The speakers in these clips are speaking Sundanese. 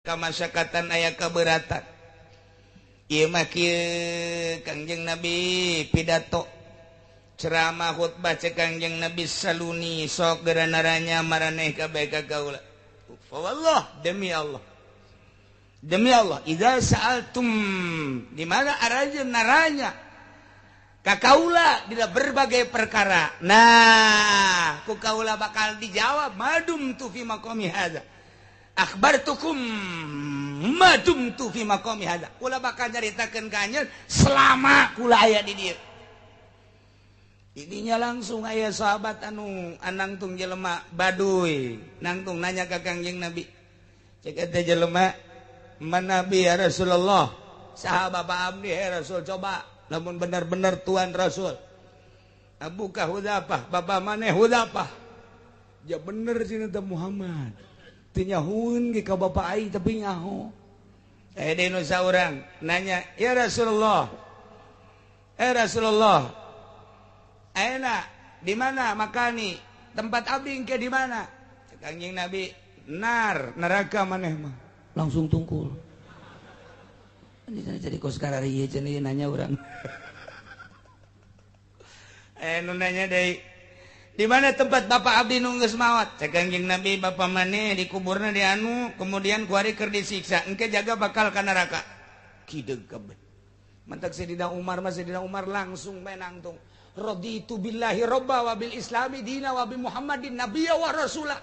Kamasyarakatan aya keberatan. Ieu mah kieu Kangjeng Nabi pidato ceramah khutbah cek Kangjeng Nabi saluni sok geura naranya maraneh kabeh ka kaula. Fa wallah, demi Allah. Demi Allah, idza sa'altum di mana aranjeun naranya ka kaula dina berbagai perkara. Nah, ku kaula bakal dijawab madum tu fi maqami hadza. Akhbartukum madum tu fi maqami hadza. Kula bakal nyaritakeun ka anjeun selama kula aya di dieu. Didinya langsung aya sahabat anu anangtung jelema baduy, nangtung nanya ka Kangjeng Nabi. Cek eta jelema, "Man Nabi ya Rasulullah?" Saha bapa abdi ya Rasul, coba lamun bener-bener tuan Rasul. Abuka Hudzafah, bapa maneh Hudzafah. Ja bener cenah teh Muhammad. Teu nyahueun ge ka bapa aing tapi nyaho. Eh deui nu saurang nanya, "Ya Rasulullah. Eh Rasulullah, ayeuna di mana makani? Tempat abdi engke di mana?" Cek Kangjeng Nabi, "Nar, neraka maneh mah." Langsung tungkul. Ini jadi kos karari ieu cenah nanya urang. Eh nu nanya deui, di mana tempat bapak abdi nu geus maot? Cek Kangjeng Nabi, bapak maneh dikuburna di anu, kemudian kuari keur disiksa, engke jaga bakal ka neraka. Kideug kabeh. Mantak Sayyidina Umar mah, Sayyidina Umar langsung bae nangtung. Raditu billahi robba wa bil islami dina wa bi Muhammadin nabiyya wa rasula.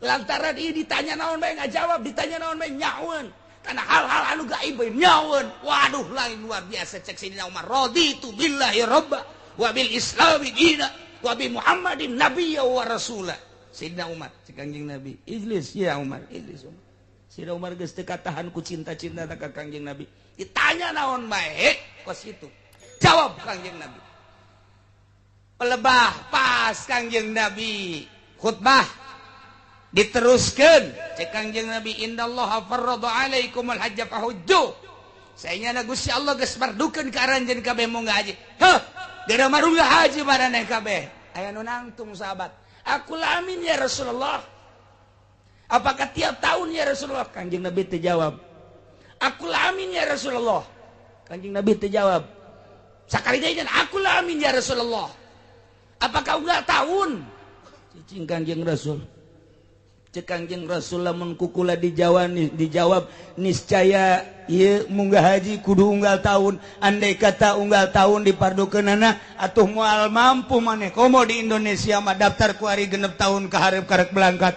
Lantaran ieu ditanya naon bae ngajawab, ditanya naon bae nyaweun. Karena hal-hal anu gaib bae nyaweun. Waduh, lain luar biasa cek Sayyidina Umar. Raditu billahi robba wa bil islami dina wa bi Muhammadin nabiyya wa rasula. Sayyidina Umar cek Kangjeng Nabi, "Ijlis ya Umar, ijlis Umar." Sayyidina Umar geus teu katahan ku cinta-cinta ka Kangjeng Nabi. Ditanya naon bae kos kitu. Jawab Kangjeng Nabi. Pelebah pas Kangjeng Nabi khutbah diteruskan cek Kangjeng Nabi, "Innallaha farrada alaikumul hajja fahujju." Saenyana Gusti Allah geus mardukeun ka aranjeun kabeh munggah haji. Heuh, geura marunggah haji maraneh kabeh. Aya nu nangtung sahabat, "Aku lamin ya Rasulullah. Apakah tiap tahun ya Rasulullah?" Kangjeng Nabi teu jawab. "Aku lamin ya Rasulullah." Kangjeng Nabi teu jawab. Sakali deui, "Aku lamin ya Rasulullah. Apakah unggal tahun?" Cicing Kangjeng Rasul. Cek Kangjeng Rasul, lamun kukula dijawab, dijawab niscaya ieu munggah haji kudu unggal tahun. Andai kata unggal tahun dipardukeunana atuh moal mampu maneh. Komo di Indonesia mah daftar kuari 6 tahun ka hareup karek berangkat.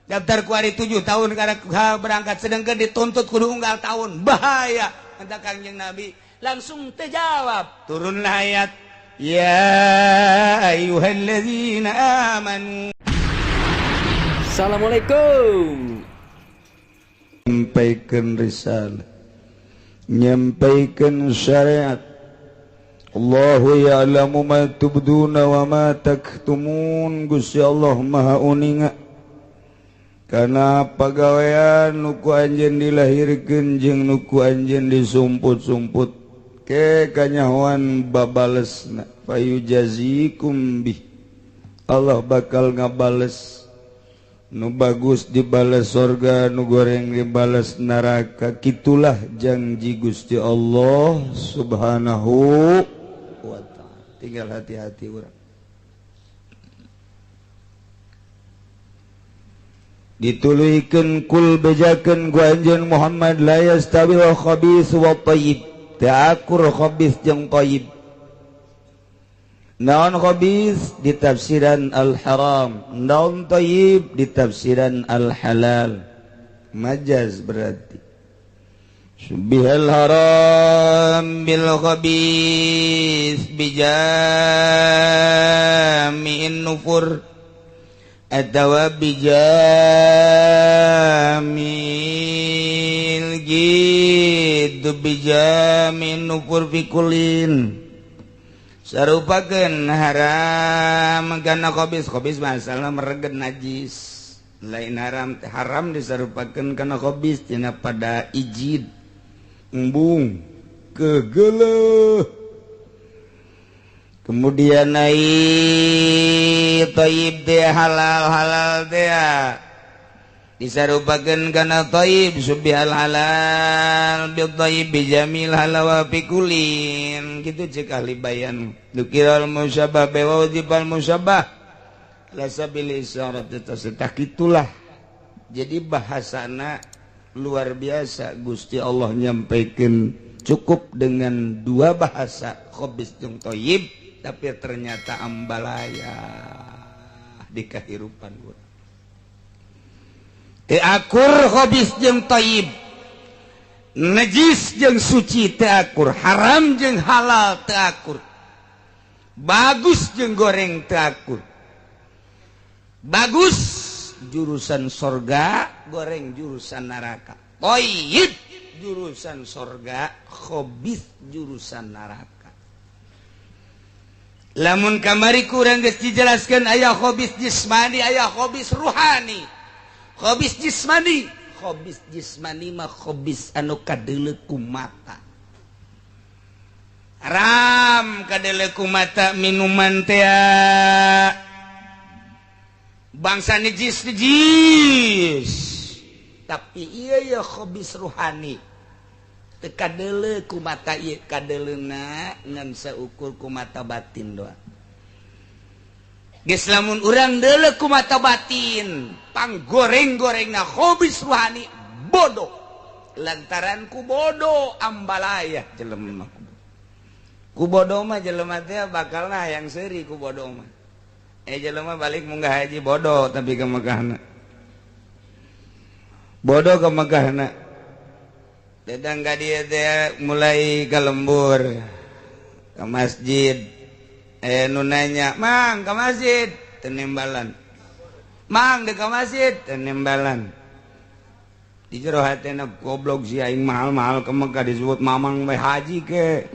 Daftar kuari 7 tahun karek berangkat, sedangkan dituntut kudu unggal tahun. Bahaya. Kata Kangjeng Nabi langsung terjawab. Turunlah ayat, "Ya ayyuhalladzina amanu." Assalamualaikum. Nyampaikan risalah, nyampaikan syariat. Allahu ya'lamu ma tubduna wa ma taktumun. Gusti Allah Maha uninga kana pagawean nu ku anjeun dilahirkeun jeung nu ku anjeun disumput-sumput ke kanyahoan babalesna. Fayujazikum bih, Allah bakal ngabales. Nu bagus dibales sorga, nu goreng dibales neraka. Kitulah janji Gusti Allah Subhanahu wa ta'ala. Tinggal hati-hati urang. Dituluykeun kul bejakeun ku anjeun Muhammad, la yastawil khabis wa thayyib. Teu akur khabis jeung thayyib. Naon khabis ditafsiran al-haram, naon thayyib ditafsiran al-halal. Majaz berarti. Subihal haram bil khabis bijami'in nufur atawa bijamil gid bijamin nufur fi kullin. Sarupakeun haram kana khabis, khabis masalah meregen najis. Lain haram, haram disarupakeun kana khabis tina pada ijid embung kegeleuh. Kemudian naik thayyib teh halal, halal teh Disarupakeun kana thayyib subihal halal bi thayyib bi jamil halawa fi kullin kitu cek ahli bayan dukiral musyabah bi wajibal musyabah la sabil isyarat tasdaq itulah. Jadi bahasana luar biasa Gusti Allah nyampaikan cukup dengan dua bahasa khabis jeung thayyib tapi ternyata ambalaya di kehidupan urang. Teu akur khabis jeung thayyib, najis jeung suci teu akur, haram jeung halal teu akur, bagus jeung goreng teu akur. Bagus jurusan sorga, goreng jurusan neraka. Thayyib jurusan sorga, khabis jurusan neraka. Lamun kamari kurang geus dijelaskeun aya khabis jismani, aya khabis ruhani. Khabis jismani, khabis jismani mah khabis anu kadeuleu ku mata. Haram kadeuleu ku mata minuman teh bangsa najis najis. Tapi ieu ya khabis ruhani. Teu kadeuleu ku mata ieu kadeleuna ngan saukur ku mata batin doang. Geus lamun urang deuleu ku mata batin, panggoreng-gorengna khabis ruhani bodoh. Lantaran ku bodoh ambalaya jelema. Ku bodoh mah jelema teh bakalna hayang seuri ku bodoh mah. Jelema balik munggah haji bodoh tapi ke Mekahna. Bodoh ke Mekahna. Dadang ka dieu teh mulai ka lembur, ke masjid. Nu nanya, "Mang, ke masjid?" Teu nembalan. "Mang, deuk ka masjid?" Teu nembalan. Di jero hatena goblok si aing mahal-mahal ke Mekah disebut mamang we haji ke.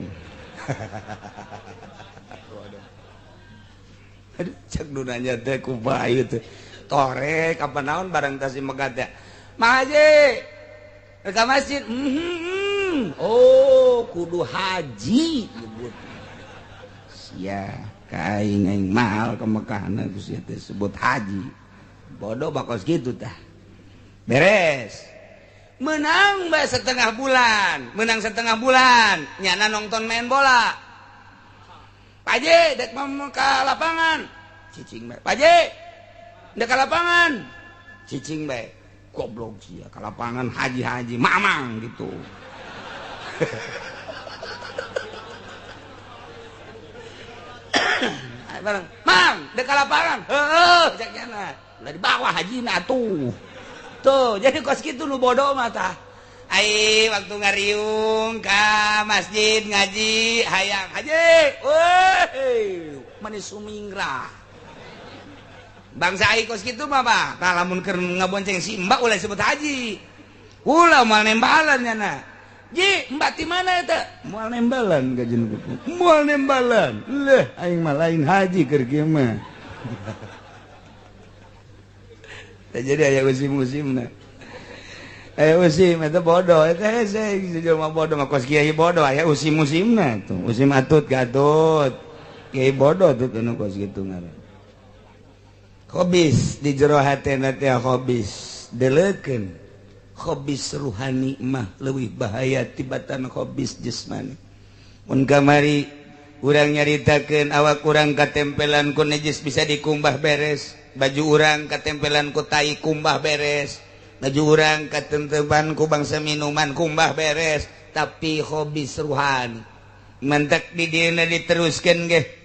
Aduh, cek nu nanya teh kumaha ieu teh. Torek apa naon barang tas di Mekah teh. "Mang haji, deuk ka masjid?" Oh, kudu haji nyebut. Ya, ka aing aing mahal ke Mekahna geus teh sebut haji. Bodoh bakos kitu tah. Beres. Menang bae setengah bulan, menang setengah bulan, nyana nonton main bola. Paje dek mau ke lapangan. Cicing bae. Paje dek ke lapangan. Cicing bae. Goblok sia ke lapangan haji-haji mamang gitu. Bareng, "Mang, dek ke lapangan." Heuh, cek nyana. Ulah di bawah hajina tuh. Tuh, jadi kos kitu nu bodoh mah tah. Ai waktu ngariung ka masjid ngaji hayang haji. Weuh, manis sumingrah. Bangsa ai kos kitu mah bah. Tah lamun keur ngabonceng si Mbak ulah sebut haji. Ulah moal nembalan nyana. Ji, Mbak di mana eta? Moal nembalan gajeun kuku. Moal nembalan. Leuh, aing mah lain haji keur kieu mah. Jadi aya musim-musimna. Aya musim eta bodoh, eta hese jelema bodoh mah kos kiai bodoh aya musim-musimna tuh. Musim atut gatut. Kiai bodoh tuh anu kos kitu ngaran. Khabis di jero hatena teh khabis deleukeun. Khabis ruhani mah leuwih bahaya tibatan khabis jismani. Mun kamari urang nyaritakeun awak urang katempelan ku najis bisa dikumbah beres. Baju urang katempelan ku tai kumbah beres, baju urang katempelan ku bangsa minuman kumbah beres, tapi khabis ruhani mentak di dieuna diteruskeun ge.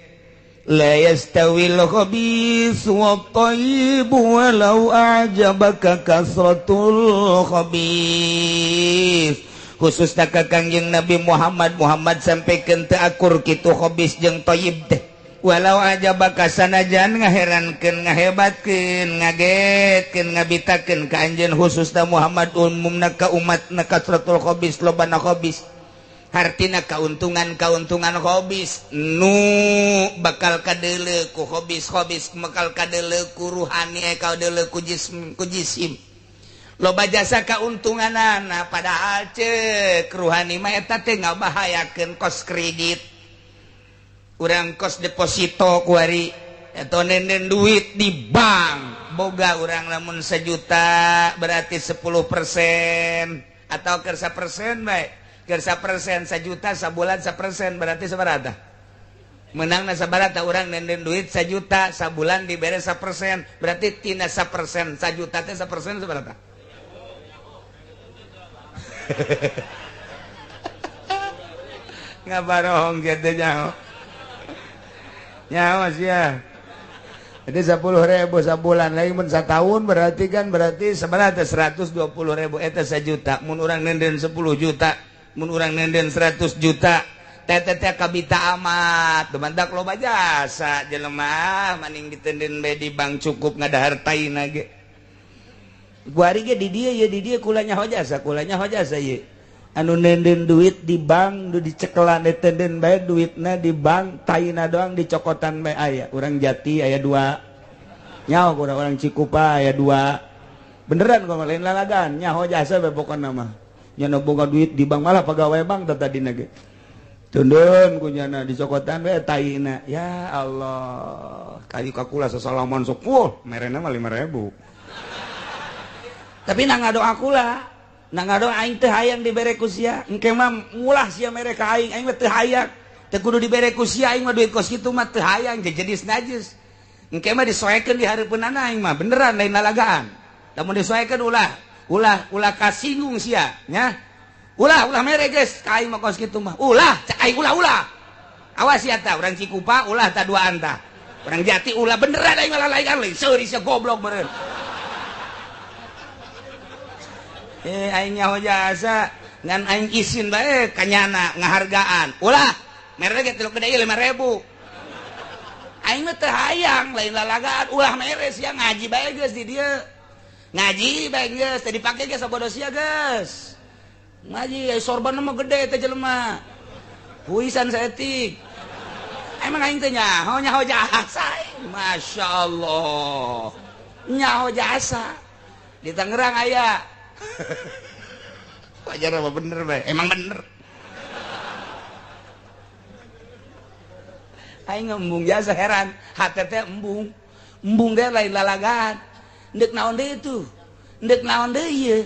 La yastawil khabis wa thayyib walau a'jabaka kasratul khabis. Khususna ka Kangjeng Nabi Muhammad, Muhammad sampaikan teu akur kitu khabis jeung thayyib teh. Walau aja bakal sanajan ngaherankeun ngahebatkeun ngagetkeun ngabitakeun ka anjeun khususna Muhammad umumna ka umatna kasratul khabis lobana khabis. Hartina kauntungan-kauntungan khabis nu bakal kadeuleu ku khabis-khabis bakal kadeuleu ku ruhani kadeuleu ku jism ku jisim. Loba jasa kauntunganana padahal ceuk ruhani mah eta teh ngabahayakeun kos kredit. Urang kos deposito kuari atau nenden duit di bank, Boga urang lamun sejuta berarti 10% atau kersa persen baik. Kersa persen sejuta sabulan 1% berarti sabaraha? Menang sabaraha urang nenden duit sejuta sabulan dibere 1%, berarti tina 1% sejuta teh 1% sabaraha? Ngabarohong kieu nyaho. Nyaho sia. Jadi 10.000 sabulan lagi mun satahun berarti kan berarti sabaraha 120.000 eta sajuta. Mun urang nenden 10 juta, mun urang nenden 100 juta, teh teh kabita amat. Dumandak loba jasa jelema maning ditenden bae di bank cukup ngadahar taina ge. Guari ge di dieu ye di dieu kula nyaho jasa, kula nyaho jasa ye. Anu nenden duit di bank nu dicekelan ditenden bae duitna di bank taina doang dicokotan bae aya. Urang Jati aya 2. Nyaho urang orang Cikupa aya 2. Beneran kok lain lalagan nyaho jasa bae pokona mah. Nya boga duit di bank malah pegawai bank teh tadina ge. Tundun ku nyana dicokotan bae taina. Ya Allah, kayu ka kula sasalaman sok wah merena mah 5.000. Tapi na ngadoa kula. Nah ngadoa aing teu hayang dibere ku sia, engke mah mulah sia mere ka aing, aing mah teu hayang. Teu kudu dibere ku sia, aing mah duit kos kitu mah teu hayang jenis najis. Engke mah disoekeun di hareupeunana aing mah, beneran lain lalagaan. Lamun disoekeun ulah, ulah ulah kasinggung sia, nya. Ulah ulah mere geus ka aing mah kos kitu mah. Ulah, cak aing ulah ulah. Awas sia tah urang Cikupa ulah tah duaan tah. Urang Jati ulah beneran aing mah lalagaan lain seuri sia goblok meureun. Aing nyaho jasa ngan aing isin bae kanyana ngahargaan. Ulah mere ge tilu gede 5.000. Aing mah teu hayang lain lalagaan ulah mere sia ngaji bae geus di dieu. Ngaji bae geus teu dipake ge sabodo sia geus. Ngaji ai sorban mah gede teh jelema. Huisan saeutik. Emang aing teh nyaho nyaho jasa. Masyaallah. Nyaho jasa. Di Tangerang aya. Wajar apa bener bae? Emang bener. Aing embung jasa heran, hate teh embung. Embung teh lain lalagaan. Ndek naon deui tuh? Ndek naon deui ieu?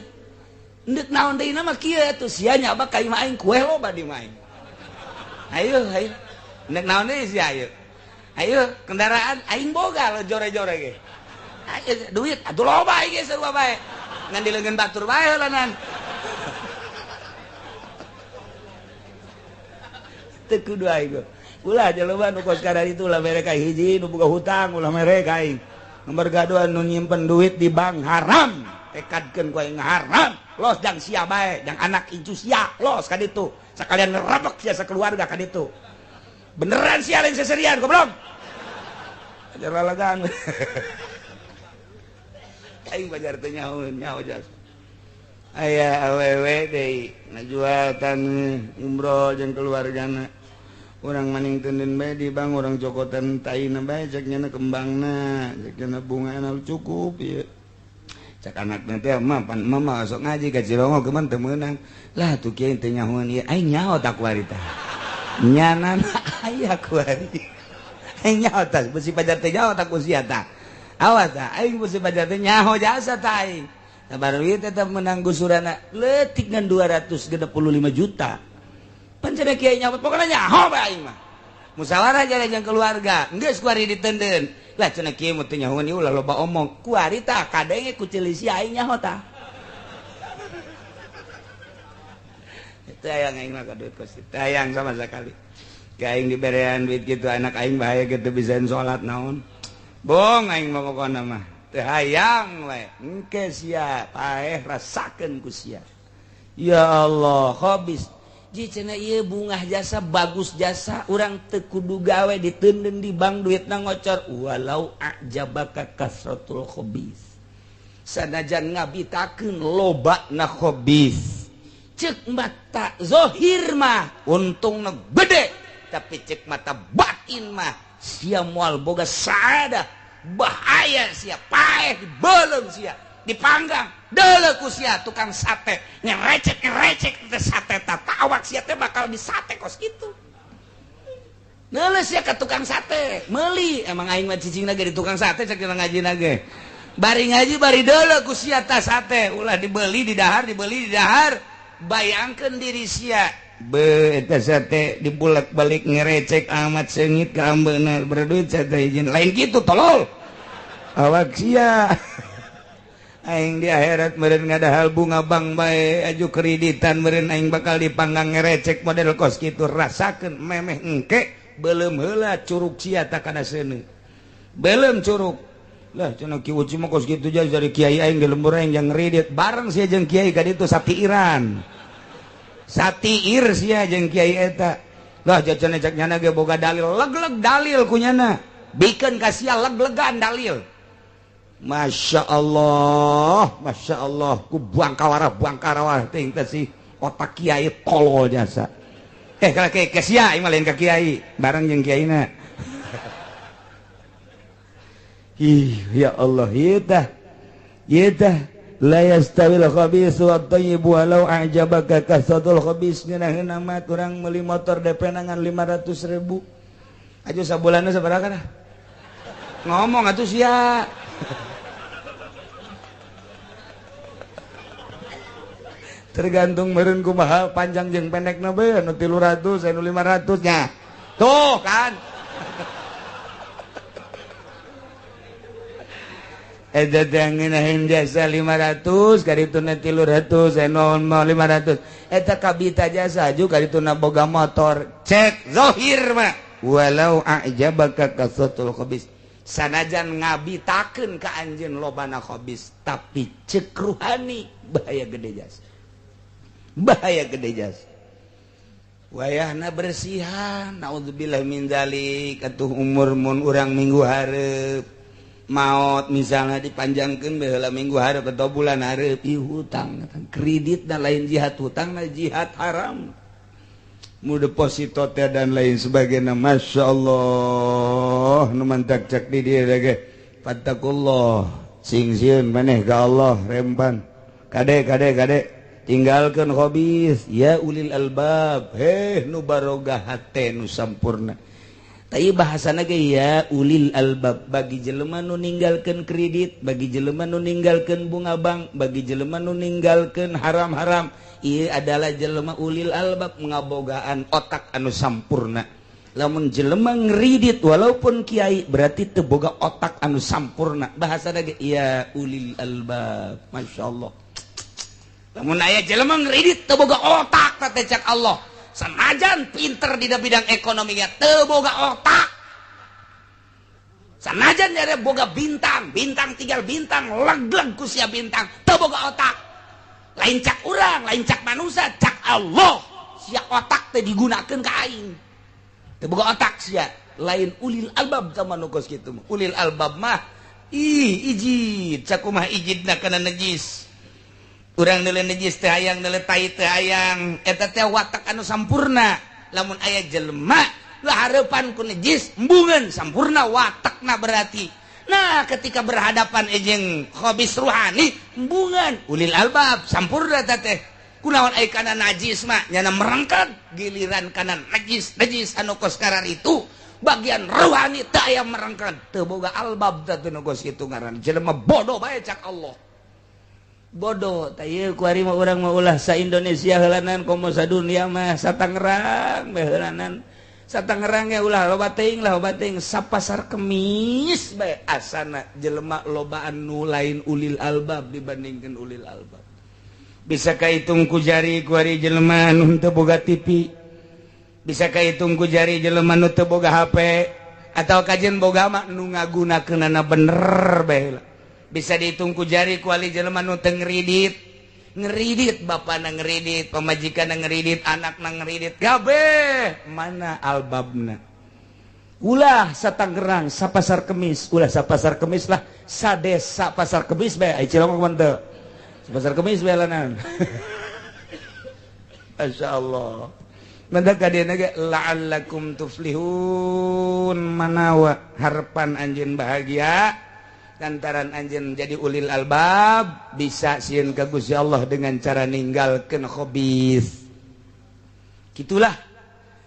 Ndek naon deui na mah kieu atuh sia nyaba ka imah aing kue loba di imah aing. Ayo, ayo. Ndek naon deui sia ayo. Ayo kendaraan aing boga lo jore-jore ge. Ayo duit atuh loba aing ge sarua bae. Ngan dileungeun batur bae heulanan. Teu kudu aing. Ulah jelema nu kos kadar itu ulah mere ka hiji nu boga hutang ulah mere ka aing. Nomor gaduhan nu nyimpen duit di bank haram. Tekadkeun ku aing haram. Los jang sia bae, jang anak incu sia, los ka ditu. Sakalian ngerebek sia sakeluarga ka ditu. Beneran sia lain seserian goblok. Ajar lalagan. Aing bajar teh nyaho nyaho jasa. Aya awewe deui ngajual taneuh umroh jeung keluargana. Urang maning teuneun bae di bank urang cokotan taina bae cek nyana kembangna, cek nyana bungana cukup ieu. Cek anakna teh mah pan mama sok ngaji ka Cilongo kumaha teu meunang. Lah tuh kieu teh nyahoan ieu aing nyaho tak kuari tah. Nyanana aya kuari. Aing nyaho tah beusi pajar teh nyaho tak ku sia tah. Awas tah aing beusi pajar teh nyaho jasa tah aing. Sabar ieu tetep menang gusurana leutik ngan 265 juta. Pan cenah kiai nyaho pokona nyaho bae aing mah. Musyawarah jeung keluarga, geus kuari ditendeun. Lah cenah kiai mah teu nyahoan ieu ulah loba omong. Kuari tah kadenge ku ceuli sia aing nyaho tah. Teu hayang aing mah ka duit kos. Teu hayang sama sekali. Ka aing diberean duit kitu anak aing bahaya kitu bisa salat naon. Bong aing mah pokona mah teu hayang we. Engke sia paeh rasakeun ku sia. Ya Allah, khabis. Ji cenah ieu bungah jasa bagus jasa urang teu kudu gawe diteundeun di bank duitna ngocor walau a'jabaka kasratul khabis. Sanajan ngabitakeun lobana khabis. Ceuk mata zahir mah untungna gede, tapi ceuk mata batin mah sia moal boga saadah, bahaya sia paeh dibeuleum sia dipanggang deuleu ku sia tukang sate ngerecek-ngerecek teh sate tah awak sia teh bakal disate kos kitu. Neuleuh sia ka tukang sate meuli emang aing mah cicingna ge di tukang sate cek ngajina ge. Bari ngaji bari deuleu ku sia tas sate ulah dibeli di dahar dibeli di dahar. Bayangkeun diri sia be eta sate dibulak-balik ngerecek amat seungit ka ambeuna berduit sate izin lain kitu tolol. Awak sia aing di akhirat meureun ngadahal bunga bank bae aju kreditan meureun aing bakal dipanggang ngerecek model kos kitu rasakeun memeh engke beuleum heula curug sia tak kana seuneu beuleum curug lah cenah ki uci mah kos kitu jauh dari kiai aing di lembur aing jang ngredit bareng sia jeung kiai ka ditu satiiran satiir sia jeung kiai eta lah jajan cek nyana ge boga dalil leg-leg dalil ku nyana bikeun ka sia leg-legan dalil. Masya Allah, Masya Allah, ku buang kawarah ting teh si otak kiai tolol jasa. Kalau ke sia ieu mah lain ka kiai, bareng jeung kiaina. Ih, ya Allah, ieu tah. Ieu tah la yastawil khabitsu wat thayyib walau a'jabaka kasratul khabis ngeunaheun mah urang meuli motor DP ngan 500.000. Aju sabulanna sabaraha kana? Ngomong atuh sia. Tergantung meureun kumaha panjang jeung pendekna bae anu 300 anu 500 nya. Tuh kan. Eta teh ngeunaheun jasa 500 karituna 300 anu 500. Eta kabita jasa aju karituna boga motor. Cek zahir mah walau a'jabaka kasratul khabis. Sanajan ngabitakeun ka anjeun lobana khabis tapi cek ruhani bahaya gede jasa. Bahaya gede jasa. Wayahna bersihan naudzubillah min dzalik atuh umur mun urang minggu hareup maot misalnya dipanjangkeun baheula minggu hareup atau bulan hareup ieu hutang kredit dan lain jihad hutang na jihad haram mu deposito teh dan lain sebagainya. Masya Allah nu mantak cek di dieu ge fattakullah sing sieun maneh ka Allah rempan kade kade kade tinggalkan khabis ya ulil albab heh nu baroga hate nu sampurna. Tapi bahasana ge ya ulil albab bagi jelema nu ninggalkeun kredit, bagi jelema nu ninggalkeun bunga bank, bagi jelema nu ninggalkeun haram-haram, ieu adalah jelema ulil albab ngabogaan otak anu sampurna. Lamun jelema ngredit walaupun kiai berarti teu boga otak anu sampurna. Bahasana ge ya ulil albab. Masyaallah. Lamun aya jelema ngredit teu boga otak teh cek Allah. Sanajan pinter di bidang ekonominya teu boga otak. Sanajan nyare boga bintang, bintang tinggal bintang, leg-leg ku sia bintang, teu boga otak. Lain cak urang, lain cak manusia, cak Allah. Sia otak teh digunakeun ka aing. Teu boga otak sia, lain ulil albab sama nu kos kitu mah. Ulil albab mah ih ijid, sakumaha ijidna kana najis. Urang neuleuh najis teh hayang, neuleuh tai teh hayang. Eta teh watak anu sampurna. Lamun aya jelema hareupan ku najis embungeun sampurna watakna berarti. Nah, ketika berhadapan jeung khabis ruhani embungeun ulil albab sampurna eta teh. Kunaon aya kana najis mah nyana merengket giliran kana najis najis anu kos karar itu bagian ruhani teu aya merengket teu boga albab teh nu kos kitu ngaran jelema bodoh bae cak Allah. Bodoh tah ieu ku ari mah urang mah ulah sa Indonesia heulanan komo sa dunia mah sa Tangerang bae heulanan sa Tangerang ge ulah loba teuing lah loba teuing sa Pasar Kemis bae asana jelema lobaan nu lain ulil albab dibandingkeun ulil albab. Bisa kahitung ku jari ku ari jelema nu teu boga TV, bisa kahitung ku jari jelema nu teu boga HP atau kajian boga mah nu ngagunakeunana bener bae. Bisa dihitung ku jari kuali jelema nu teu ngridit, ngeridit bapana ngeridit, pamajikanna ngeridit, anakna ngeridit, kabeh mana albabna. Ulah sa Tangerang, sa Pasar Kemis, ulah sa Pasar Kemis lah, sa desa Pasar Kemis bae, ai Cilongok mah teu. Sa Pasar Kemis bae lanan. Masyaallah. Manda kadieuna ge la'allakum tuflihun manawa harapan anjeun bahagia. Lantaran anjeun jadi ulil albab bisa sieun ka Gusti Allah dengan cara ninggalkeun khabis. Gitulah.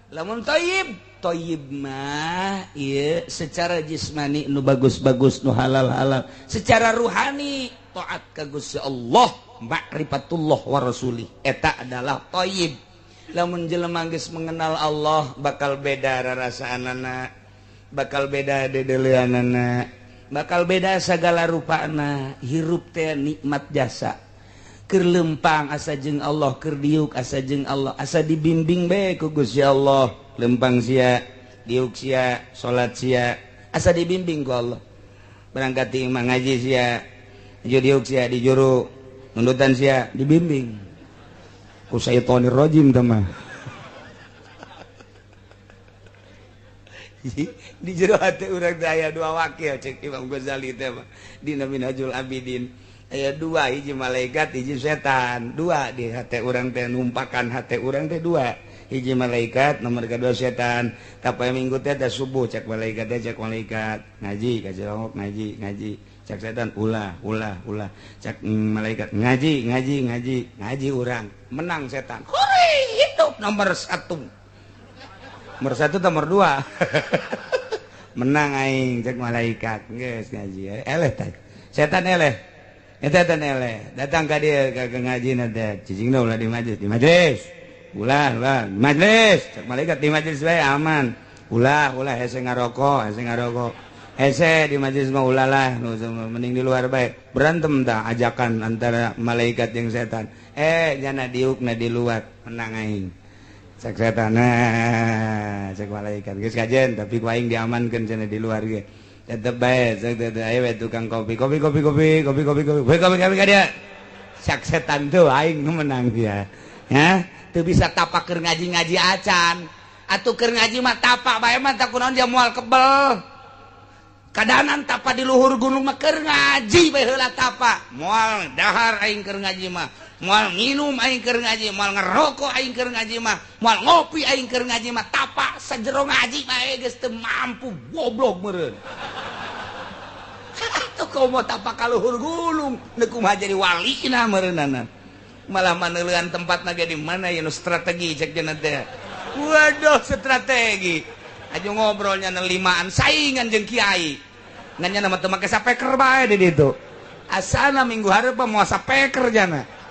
Lamun thayyib thayyib mah ieu secara jismani nu bagus-bagus nu halal-halal, secara ruhani taat ka Gusti Allah, ma'rifatullah wa rasulih, eta adalah thayyib. Lamun jelema geus mengenal Allah bakal beda rarasaanana, bakal beda dedeleanana, bakal beda sagala rupana. Hirup teh nikmat jasa, keur lempang asa jeung Allah, keur diuk asa jeung Allah, asa dibimbing bae ku Gusti Allah. Lempang sia, diuk sia, salat sia, asa dibimbing ku Allah. Berangkat ti imah ngaji sia, diuk sia di juru, nundutan sia dibimbing ku syaitonir rajim teh mah. Di jero hati urang teh aya dua wakil cek Imam Ghazali teh mah dina Minhajul Abidin. Aya dua, hiji malaikat, hiji setan. Dua di hati urang teh numpakan hati urang teh dua. Hiji malaikat, nomor kedua setan. Tapai minggu teh teh subuh cek malaikat teh cek malaikat ngaji ka Cilongok ngaji ngaji. Cek setan ulah ulah ulah. Cek malaikat ngaji ngaji ngaji ngaji urang menang setan. Hore hidup nomor satu. Nomor satu nomor dua. Menang aing cek malaikat geus ngaji. Eleh teh. Setan eleh. Eta teh eleh. Datang ka dieu ka ngajina teh. Cicingna ulah di majelis, di majelis. Ulah ulah di majelis. Cek malaikat di majelis bae aman. Ulah ulah hese ngarokok, hese ngarokok. Hese di majelis mah ulah lah, mending di luar bae. Berantem tah ajakan antara malaikat jeung setan. Jana diukna di luar, menang aing. Cek setan, nah, cek malaikat geus kajen tapi ku aing diamankeun cenah di luar ge. Tetep bae, cek teh aya we tukang kopi, kopi kopi kopi kopi kopi kopi kopi kopi kopi ka dia. Cek setan tuh aing nu menang dia. Ya, teu bisa tapak keur ngaji-ngaji acan. Atuh keur ngaji mah tapak bae mah tak kunaon dia moal kebel. Kadanan tapa di luhur gunung mah keur ngaji bae heula tapa. Moal dahar aing keur ngaji mah. Moal nginum aing keur ngaji, moal ngerokok aing keur ngaji mah, moal ngopi aing keur ngaji mah, tapa sajero ngaji bae geus teu mampu goblok meureun. Atuh komo tapa ka luhur gunung, neuk kumaha jadi walina meureunana. Malah maneuleun tempatna ge di mana ya nu strategi cek cenah teh. Waduh strategi. Aja ngobrolnya nelimaan saingan jeung kiai. Nanya nama teu make sapeker bae di ditu. Asana minggu hareup mah moal sapeker jana.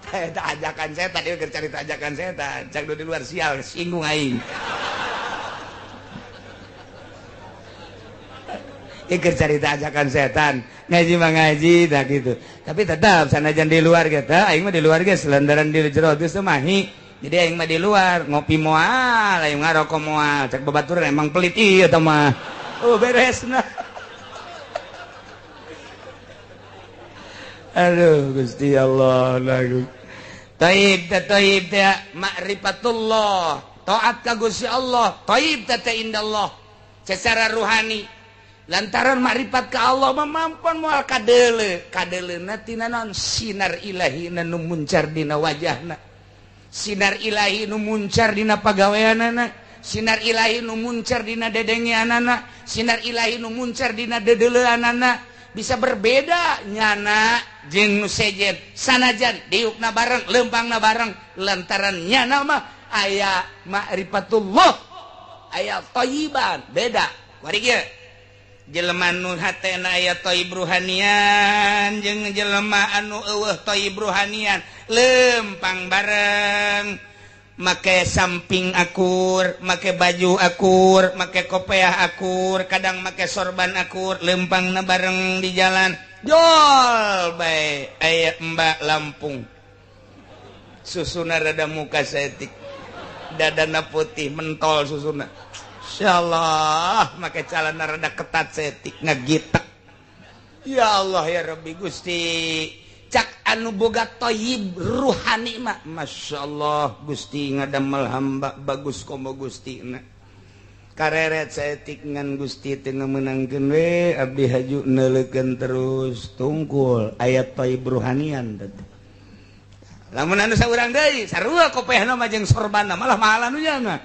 Eta ajakan setan, ieu keur carita ajakan setan. Cak di luar sial singgung aing. Ieu keur carita ajakan setan. Ngaji mah ngaji tah kitu. Tapi tetap sanajan di luar ge teh aing mah di luar ge selendaran di jero geus teu mahi. Jadi aing mah di luar ngopi moal, aing ngarokok moal. Cek babaturan emang pelit ieu teh mah. Oh beresna. Aduh Gusti Allah lagu. Thayyib teh thayyib teh ma'rifatullah, taat ka Gusti Allah, thayyib teh indallah. Secara ruhani lantaran makrifat ka Allah mah mampan moal kadeule, kadeleuna tina naon sinar ilahi nu muncar dina wajahna. Sinar ilahi nu muncar dina pagaweanana, sinar ilahi nu muncar dina dedengeanana, sinar ilahi nu muncar dina dedeleuanana. Bisa berbeda nyana jeung nu sejen sanajan diukna bareng lempangna bareng lantaran nyana mah aya ma'rifatullah, aya thayyiban beda. Kuari kieu jelema nu hatena aya thayyib ruhanian jeung jelema anu eueuh thayyib ruhanian lempang bareng, make samping akur, make baju akur, make kopiah akur, kadang make sorban akur, lempangna bareng di jalan. Jol bae aya Mbak Lampung. Susuna rada muka saeutik, dadana putih mentol susuna. Insyaallah make calana rada ketat saeutik ngagitek. Ya Allah ya Rabbi Gusti. Cak anu boga thayyib ruhani mah Masya Allah Gusti ngadamel hamba bagus komo Gusti na kareret saeutik ngan Gusti teu meunangkeun we abdi haju neuleukeun terus tungkul aya thayyib ruhanian teh. Lamun anu saurang deui sarua kopehna mah jeung sorbanna malah mahalan nu nya.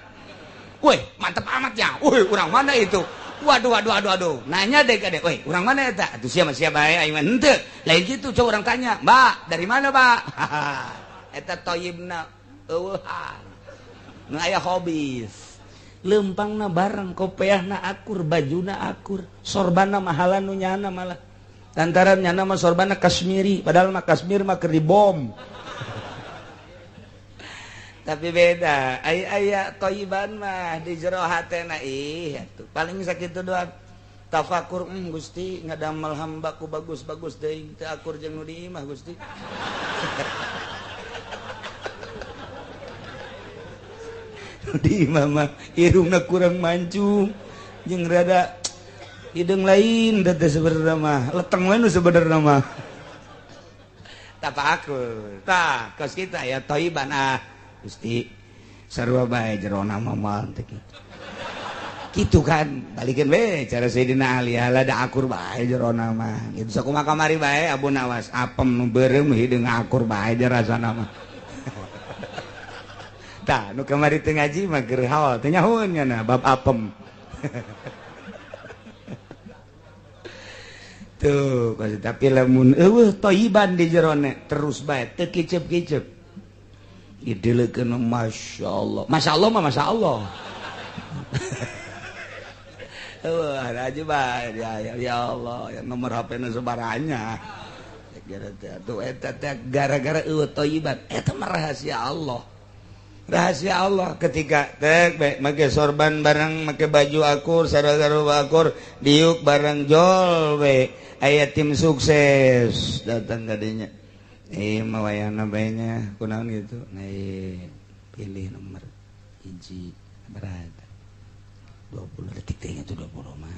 Woi mantep amat ya. Woi urang mana itu? Waduh waduh waduh waduh. Nanya deh ka deh, woi urang mana eta? Atuh sia mah sia bae aing mah henteu. Lain kitu coba urang tanya, "Mbak, dari mana, Pak?" Eta thayyibna eueuhan. Nu aya hobis. Lempangna bareng, kopeahna akur, bajuna akur, sorbana mahalan nu nyana malah. Lantaran nyana mah sorbana Kashmiri, padahal mah Kashmir mah keur dibom. Tapi beda, aya thayyiban mah di jero hatena ih atuh. Paling sakitu doang. Tafakur, Gusti ngadamel hambaku bagus-bagus deui teu akur jeung nu di imah Gusti. Di mama irungna kurang mancung jeung rada hidung lain teh sebenarnya mah leteng lain sebenarnya mah tafakur tah kos kita ya thayyiban ah Gusti sarua bae jerona mah moal teh kitu kan balikeun we cara Sayyidina Ali ala da akur bae jerona mah kitu sakumaha kamari bae Abu Nawas apem nu beureum hideung akur bae rasana mah. Tah nu kamari teu ngaji mah keur haul teu nyahoeun nya bab apem. Tuh tapi lamun eueuh thayyiban di jerone terus bae teu kicep-kicep. Dideleukeun masyaallah. Masyaallah mah masyaallah. Eueuh ada aja bae ya Allah yang nomor HP-na sabaranya. Tuh eta teh gara-gara eueuh thayyiban eta mah rahasia Allah. Rahasia Allah ketika tek baik make sorban bareng make baju akur sarua akur diuk bareng jol we aya tim sukses datang kadinya mah wayahna bae nya kunaon gitu nah pilih nomor hiji berat 20 detik teh nya tuh 20 mah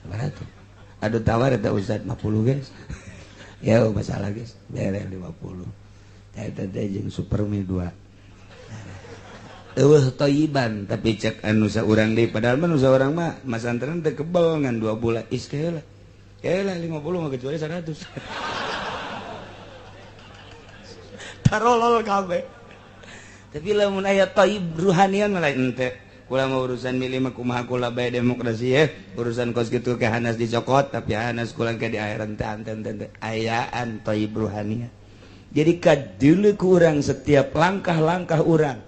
berat tuh aduh tawar eta Ustaz 50 guys ya masalah guys bere 50 eta teh jeung Supermi 2 eueuh thayyiban tapi cek anu saurang deui padahal mah nu saurang mah masantren teu kebel ngan 2 bulan is keula keula 50 mah kecuali 100 tarolol kabeh tapi lamun aya thayyib ruhanian mah lain teh kula mah urusan milih mah kumaha kula bae demokrasi ya urusan kos kitu ke hanas dicokot tapi hanas kula ke di akhirat teh ante ayaan thayyib ruhanian jadi kadeuleu ku urang setiap langkah-langkah urang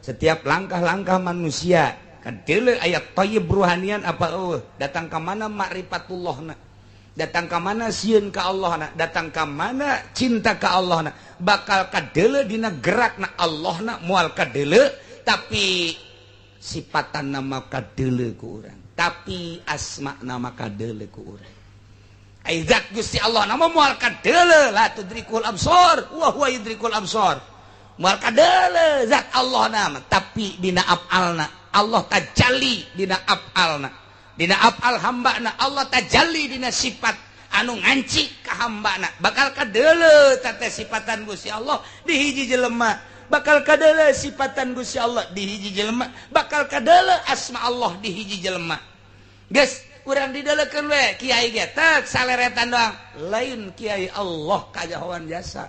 setiap langkah-langkah manusia kadeuleu aya thayyib ruhanian apa eueuh datang ka mana makrifatullahna datang ka mana sieun ka Allahna datang ka mana cinta ka Allahna bakal kadeuleu dina gerakna Allahna moal kadeuleu tapi sipatan nama kadeuleu ku urang tapi asma nama kadeuleu ku urang ai zat Gusti Allah nama moal kadeuleu la tudrikul absar wa huwa yudrikul absar moal kadeuleu zat Allah nama tapi dina afalna Allah tajalli dina afalna dina afal hambana Allah tajalli dina sifat anu nganci ka hambana bakal kadeuleu teh sifatan Gusti Allah di hiji jelema bakal kadeuleu sifatan Gusti Allah di hiji jelema bakal kadeuleu asma Allah di hiji jelema geus urang dideulekeun we kiai ge teh saleretan doang lain kiai Allah kajahoan jasa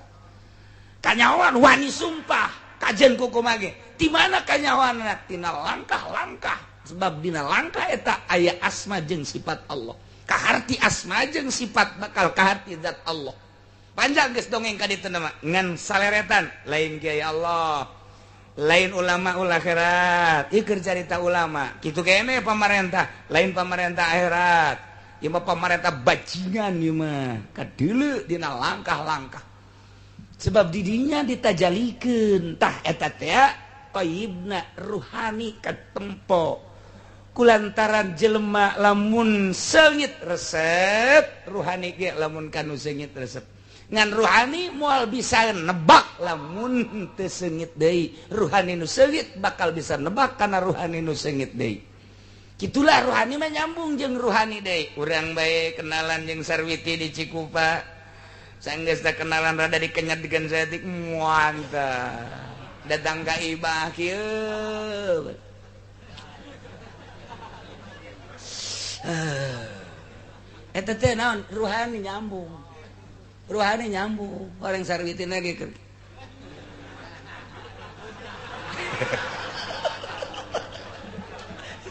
kanyahoan wani sumpah kajen kuku mage di mana kanyahoan tina langkah-langkah sebab dina langkah eta aya asma jeung sifat Allah kaharti asma jeung sifat bakal kaharti zat Allah panjang geus dongeng ka ditu mah ngan saleretan lain kiai Allah lain ulama ul akhirat ieu keur carita ulama kitu kene pamarentah lain pamarentah akhirat ieu mah pamarentah bajingan ieu mah kadeuleu dina langkah-langkah sebab didinya ditajalikeun tah eta teh thayyibna ruhani katempo kulantaran jelema lamun seungit resep ruhani ge lamun kanu seungit resep ngan ruhani moal bisa nebak lamun teu seungit deui ruhani nu seungit bakal bisa nebak kana ruhani nu seungit deui kitulah ruhani mah nyambung jeung ruhani deui urang bae kenalan jeung Sarwiti di Cikupa sanggeus teh kenalan rada dikenyat-dikeun saeutik muantah datang ka ibah kieu eta teh naon ruhani nyambung ruhani nyambung orang Sarwiti lagi keur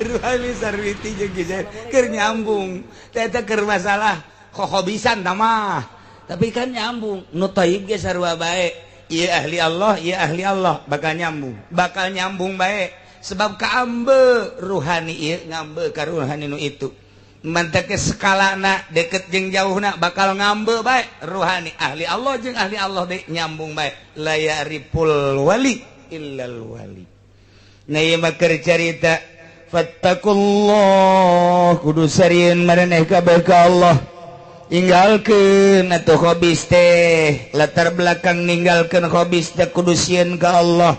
ruhani Sarwiti jeung keur nyambung teh eta keur masalah kohobisan tah mah tapi kan nyambung nu thayyib ge sarua bae ieu ahli Allah ieu ahli Allah bakal nyambung bae Sebab kaambe ruhani ieu ngambe ka ruhani nu itu. Mantak skalana deket jeung jauhna bakal ngambe bae ruhani ahli Allah jeung ahli Allah deui nyambung bae. La ya'riful wali illal wali. Nah ieu mah keur carita fattakullah kudu sarieun maraneh kabeh ka Allah. Inggalkeun atuh hobis teh, latar belakang ninggalkeun hobis teh kudu sieun ka Allah.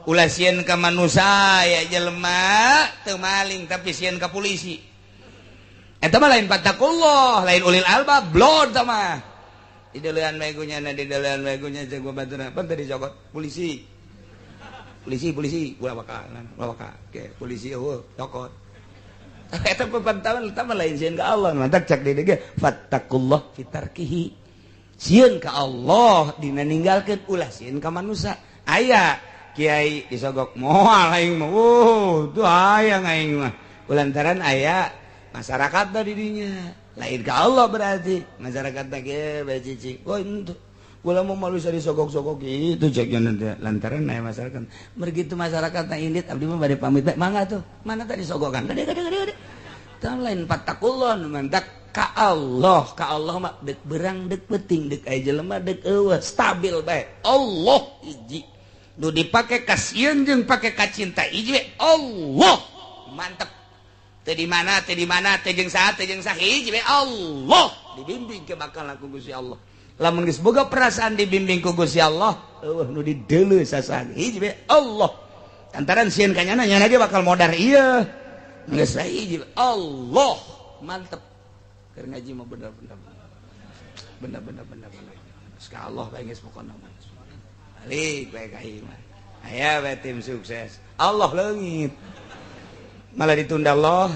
Ulah sieun ka manusia ya jelema teu maling tapi sieun ka polisi. Eta mah lain fattakullah, lain ulil albab, blon tah mah. Dideulean bae gunyana, dideulean bae gunya jeung baturna. Pan teh dicokot polisi. Polisi, polisi, ulah bakalan, ulah bakal. Oke, polisi eueuh cokot. Eta pepantaman eta mah lain sieun ka Allah, mantak cak di dieu fattakullah fi tarkihi. Sieun ka Allah dina ninggalkeun ulah sieun ka manusia. Aya kiai disogok moal aing mah. Wuh, tuh hayang aing mah. Kulantaran aya masyarakat da didinya. Lain ka Allah berarti masyarakat teh ge bae cicing. Oh itu kula mau malu disogok-sogok gitu cek nya lantaran aya masyarakat. Mergitu masyarakat teh indit abdi mah bade pamit bae mangga tuh. Mana tadi sogokan? Gede gede gede gede. Tah lain fattakullah mantak ka Allah mah deuk berang deuk peuting deuk aya jelema deuk eueuh stabil bae. Allah hiji. Nu dipake kasieun jeung pake kacinta hiji we Allah. Mantep. Teu di mana teu di mana teu jeung saha teu jeung saha hiji we Allah. Dibimbing ke bakal ku Gusti Allah. Lamun geus boga perasaan dibimbing ku Gusti Allah, eueuh nu dideuleu sasaha hiji we Allah. Lantaran sieun ka nyana nyana ge bakal modar ieu. Geus hiji Allah. Mantep. Keur ngaji mah bener-bener. Bener-bener bener-bener. Geus ka Allah bae geus pokona mah. Balik bae ka ieu mah. Aya bae tim sukses. Allah leungit. Malah ditunda Allah.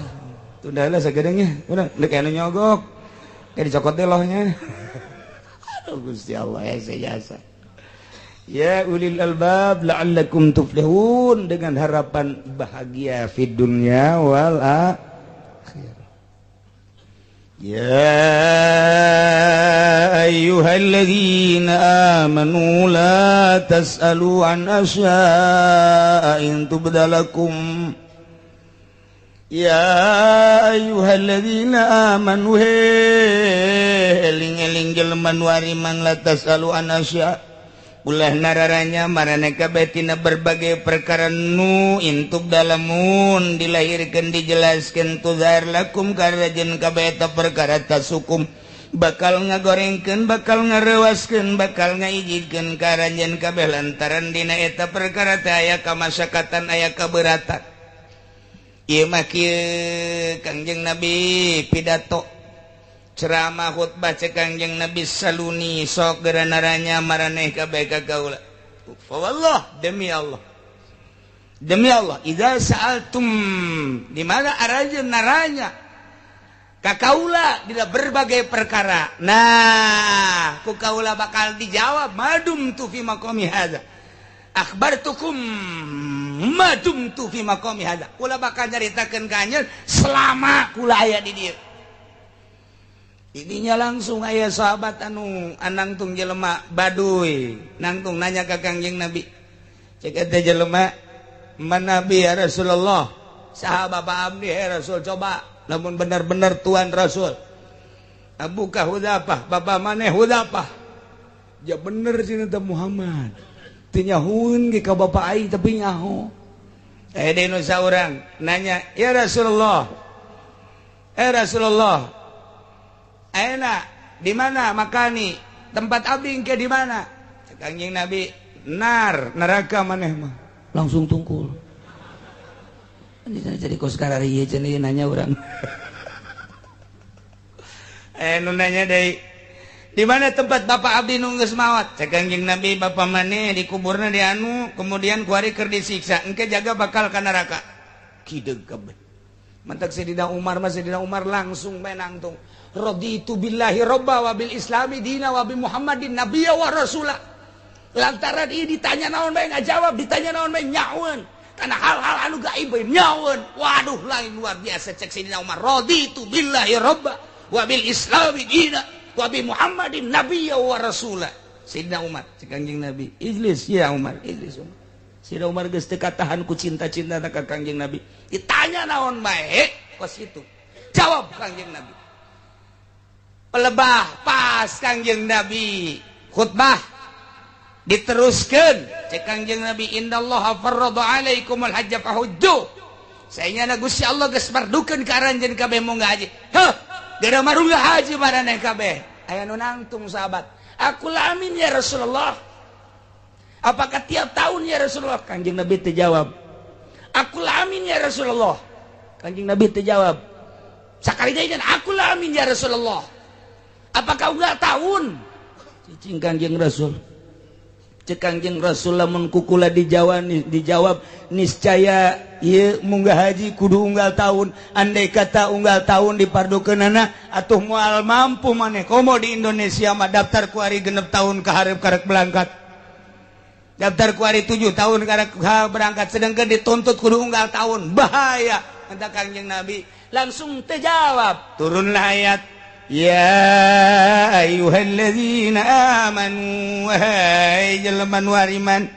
Tunda lah sagedengnya. Udah deuk anu nyogok. Kayak dicokot deh lohnya. Aduh Gusti Allah ya jasa. Ya ulil albab la'allakum tuflihun, dengan harapan bahagia fid dunya wal akhirah. Ya ayyuhalladzina amanu la tas'alu an asya'a in tubdalakum. Ya ayyuhalladzina amanu eling-eling jelema nu ariman la tasalu an asya ulah nararanya maraneh kabeh tina berbagai perkara nu intub dalamun dilahirkeun dijelaskeun tuzar lakum karajen kabeh eta perkara tasukum bakal ngagorengkeun bakal ngarewaskeun bakal ngaijidkeun karanjeun kabeh lantaran dina eta perkara teh aya kamasyakatan aya kaberatan. Ieu mah kieu Kangjeng Nabi pidato ceramah khutbah cek Kangjeng Nabi saluni sok geura naranya maraneh kabeh ka kaula. Fa wallah demi Allah. Demi Allah idza sa'altum di mana arajeun naranya ka kaula dina berbagai perkara. Nah, ku kaula bakal dijawab madum tu fi maqami hadza. Akhbartukum ma dumtu fi maqami hadza. Kula bakal nyaritakeun ka anjeun selama kula aya di dieu. Idinya langsung aya sahabat anu anangtung jelema baduy, nangtung nanya ka Kangjeng Nabi. Cek eta jelema, "Man Nabi ya Rasulullah?" Saha bapa abdi ya Rasul coba lamun bener-bener tuan Rasul. Abuka Hudzafah, bapa maneh Hudzafah. Ja bener cenah teh Muhammad. Teu nyahueun ge ka bapa aing tapi nyaho. Deui nu saurang nanya, "Ya Rasulullah. Eh Rasulullah. Ayeuna di mana makani? Tempat abdi engke di mana?" Cek Kangjeng Nabi, "Nar, neraka maneh mah." Langsung tungkul. Ini jadi kos kararieu cenah nanya urang. Nu nanya deui, di mana tempat bapak abdi nu geus maot? Cek Kangjeng Nabi, bapa maneh dikuburna di anu, kemudian kuari keur disiksa, engke jaga bakal ka neraka. Kideug kabeh. Mantak Sayyidina Umar mah Sayyidina Umar langsung bae nangtung. Raditu billahi robba wa bil islami dina wa bi Muhammadin nabiyya wa rasula. Lantaran ieu ditanya naon bae ngajawab, ditanya naon bae nyaweun. Karena hal-hal anu gaib bae nyaweun. Waduh lain luar biasa cek Sayyidina Umar. Raditu billahi robba wa bil islami dina wa bi Muhammadin nabiyya wa rasula. Sayyidina Umar cek Kangjeng Nabi, ijlis ya Umar, ijlis Umar. Sayyidina Umar geus teu katahan ku cinta-cinta ka Kangjeng Nabi. Ditanya naon bae kos itu. Jawab Kangjeng Nabi. Pelebah pas Kangjeng Nabi khutbah diteruskan cek Kangjeng Nabi innallaha farrada alaikumul hajja fahujju. Saenyana Gusti Allah geus mardukeun ka aranjeun kabeh munggah haji. Heuh, geura marunggah haji maraneh kabeh. Aya nu nangtung sahabat. Aku lamin ya Rasulullah. Apakah tiap tahun ya Rasulullah? Kangjeng Nabi terjawab. Aku lamin ya Rasulullah. Kangjeng Nabi terjawab. Sakali deui aku lamin ya Rasulullah. Apakah enggak tahun? Cicing Kangjeng Rasul. Cek Kangjeng Rasul lamun kukula dijawab niscaya ieu munggah haji kudu unggal tahun. Andai kata unggal tahun dipardukeunana atuh moal mampu maneh. Komo di Indonesia mah daftar ku ari 6 tahun ka hareup karek berangkat. Daftar ku ari 7 tahun karek berangkat, sedangkan dituntut kudu unggal tahun. Bahaya. Kata Kangjeng Nabi langsung terjawab. Turunlah ayat ya ayyuhalladzina amanu wahai jelema nu ariman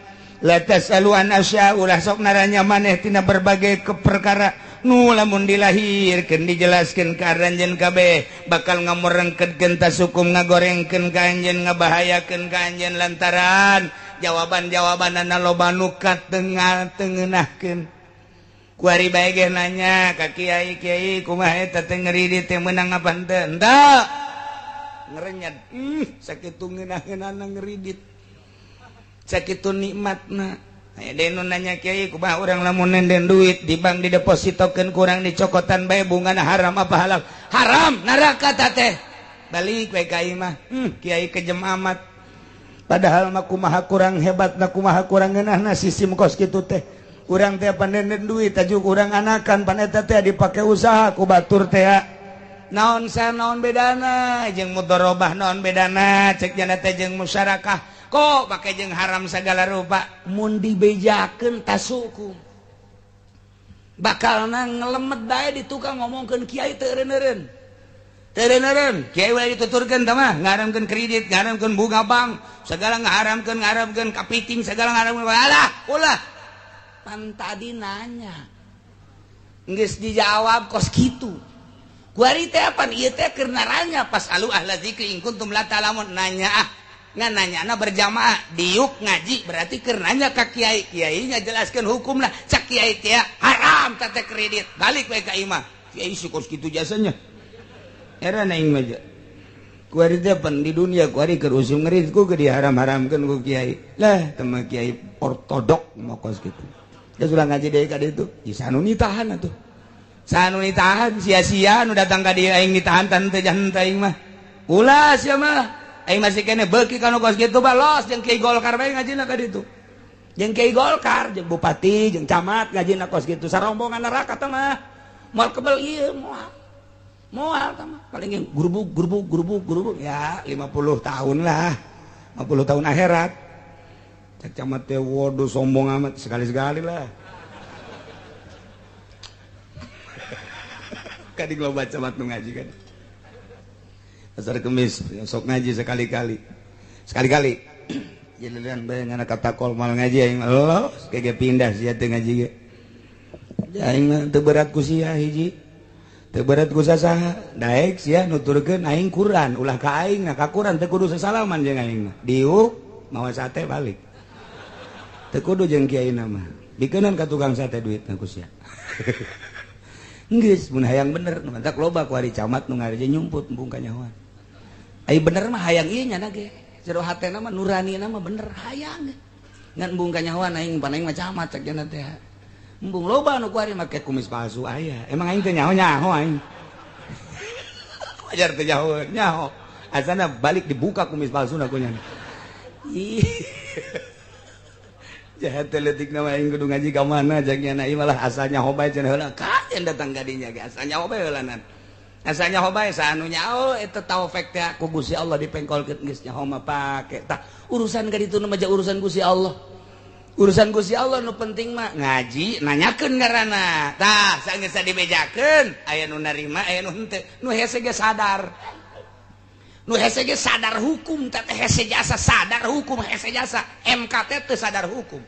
la tasalu an asya ulah sok naranya maneh tina berbagai perkara nu lamun dilahirkeun dijelaskeun ka aranjeun kabeh bakal ngamorengkeun tasukum ngagorengkeun ka anjeun ngabahayakeun ka anjeun lantaran jawaban-jawabanana loba nu katengah tengenahkeun. Kuari bae ge nanya ka kiai, kiai kumaha eta teh ngeridit teh meunang apa henteu? Henteu. Ngerenyet. Sakitu ngeunah-ngeunahna ngeridit. Sakitu nikmatna. Aya deui nu nanya kiai kumaha urang lamun nenden duit di bank didepositokeun kurang dicokotan bae bungana haram apa halal? Haram, neraka ta teh. Balik we ka imah. Kiai kejem amat. Padahal mah kumaha kurang hebatna kumaha kurang ngeunahna sistem kos kitu teh. Urang teh panenden duit tajuk urang anakan pan eta teh dipake usaha ku batur teh naon sa naon bedana jeung mudharabah naon bedana cek jana teh jeung musyarakah kok pake jeung haram sagala rupa mun dibejakeun tasuku bakalna ngelemet bae di tukang ngomongkeun kiai teu eureun-eureun teu eureun-eureun kiai we dituturkeun tah mah ngaramkeun kredit ngaramkeun bunga bank segala ngaramkeun ngaramkeun kapiting segala ngaramkeun alah ulah pan tadi nanya geus dijawab kos kitu kuari teh pan ieu teh keur naranya pas alu ahla zikri in kuntum la ta'lamun nanya ah ngan nanyana berjamaah diuk ngaji berarti keur nanya ka kiai kiainya jelaskeun hukumna cak kiai teh haram teh kredit balik we ka imah kiai si kos kitu jasanya era aing mah kuari teh pan di dunia kuari keur usum ngerit ku diharam-haramkeun ku kiai lah teh mah kiai ortodok mah kos kitu. Dia sudah ngaji deh ka ditu. Di sanu nitahan atuh. Sanu nitahan sia-sia nu datang ka dieu aing ditahan tan teu janten aing mah. Ulah sia mah. Aing masih kene beuki kana kos kitu balos jeung kiai Golkar bae ngajina ka ditu. Jeung kiai Golkar, jeung bupati, jeung camat ngajina kos kitu. Sarombongan neraka teh mah. Moal kebel ieu moal. Moal teh mah. Paling grubug grubug grubug grubug ya 50 tahun lah. 50 tahun akhirat. Cek camat teh waduh sombong amat sekali-sekali lah. Kadi loba camat nu ngaji kan. Pasar Kemis sok ngaji sekali-kali. Sekali-kali. Jeliran bae ngana katakol mal ngaji aing los kege pindah sia teh ngaji ge. Aing mah teu berat ku sia hiji. Teu berat ku sasaha. Daek sia nuturkeun aing Quran, ulah ka aing nah ka Quran teu kudu sasalaman jeung aing mah. Diuk mawa sate balik. Teu kudu jeung kiai mah. Dikeunan ka tukang sate duit ku sia. Geus mun hayang bener nu mantak loba ku ari camat nu ngareje nyumput embung kanyahoan. Ai bener mah hayang ieu nya ge. Jero hatena mah nuranina mah bener hayang. Ngan embung kanyahoan aing pan aing mah camat cek nya teh. Embung loba nu ku ari make kumis palsu aya. Emang aing teh nyaho-nyaho aing. Wajar teh nyaho, nyaho. Asana balik dibuka kumis palsuna ku nya. Ih. Jahat letik nama aing kudu ngaji ka mana cek nya ieu malah asalnya hobae cenah heula kajen datang ka dinya ge asalnya hobae heulanan asalnya hobae saanu nyaho eta taufik teh ku Gusti Allah dipengkolkeun geus nyaho mah pake tah urusan ka ditu mah urusan Gusti Allah urusan Gusti Allah nu penting mah ngaji nanyakeun ngaranna tah sageus dibejakeun aya nu narima aya nu henteu nu hese ge sadar nu hese ge sadar hukum teh hese jasa sadar hukum hese jasa MK teh teu sadar hukum.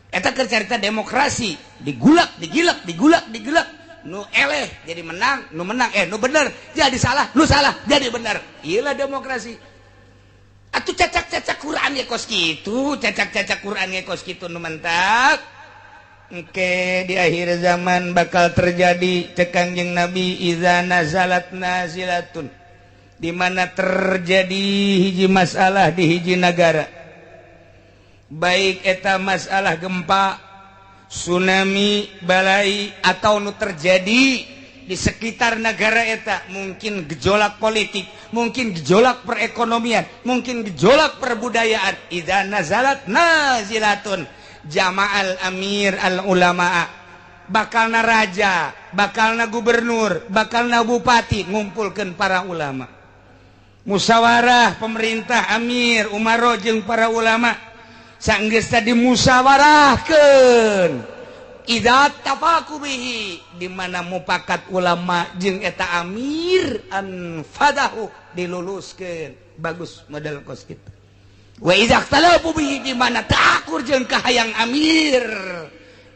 Eta keur carita demokrasi, digulak, digilak, digulak, digilak, nu eleh jadi menang, nu menang nu bener jadi salah, nu salah jadi bener. Iyalah demokrasi. Atuh cacak-cacak Quran ge kos kitu, cacak-cacak Quran ge kos kitu nu mentak. Engke di akhir zaman bakal terjadi cek Kangjeng Nabi iza nazalat nazilatun, di mana terjadi hiji masalah di hiji nagara, baik eta masalah gempa, tsunami, balai atau nu terjadi di sekitar negara eta, mungkin gejolak politik, mungkin gejolak perekonomian, mungkin gejolak perbudayaan. Idza nazalat nazilatun jama'al amir al ulama, bakalna raja, bakalna gubernur, bakalna bupati ngumpulkeun para ulama, musyawarah pemerintah amir umaro jeung para ulama. Sanggeus tadi musyawarahkeun, idza tafaqu bihi, di mana mupakat ulama jeung eta amir, anfadahu, diluluskeun, bagus model kos kitu. Wa idza ikhtalafu bihi, di mana teu akur jeung kahayang amir,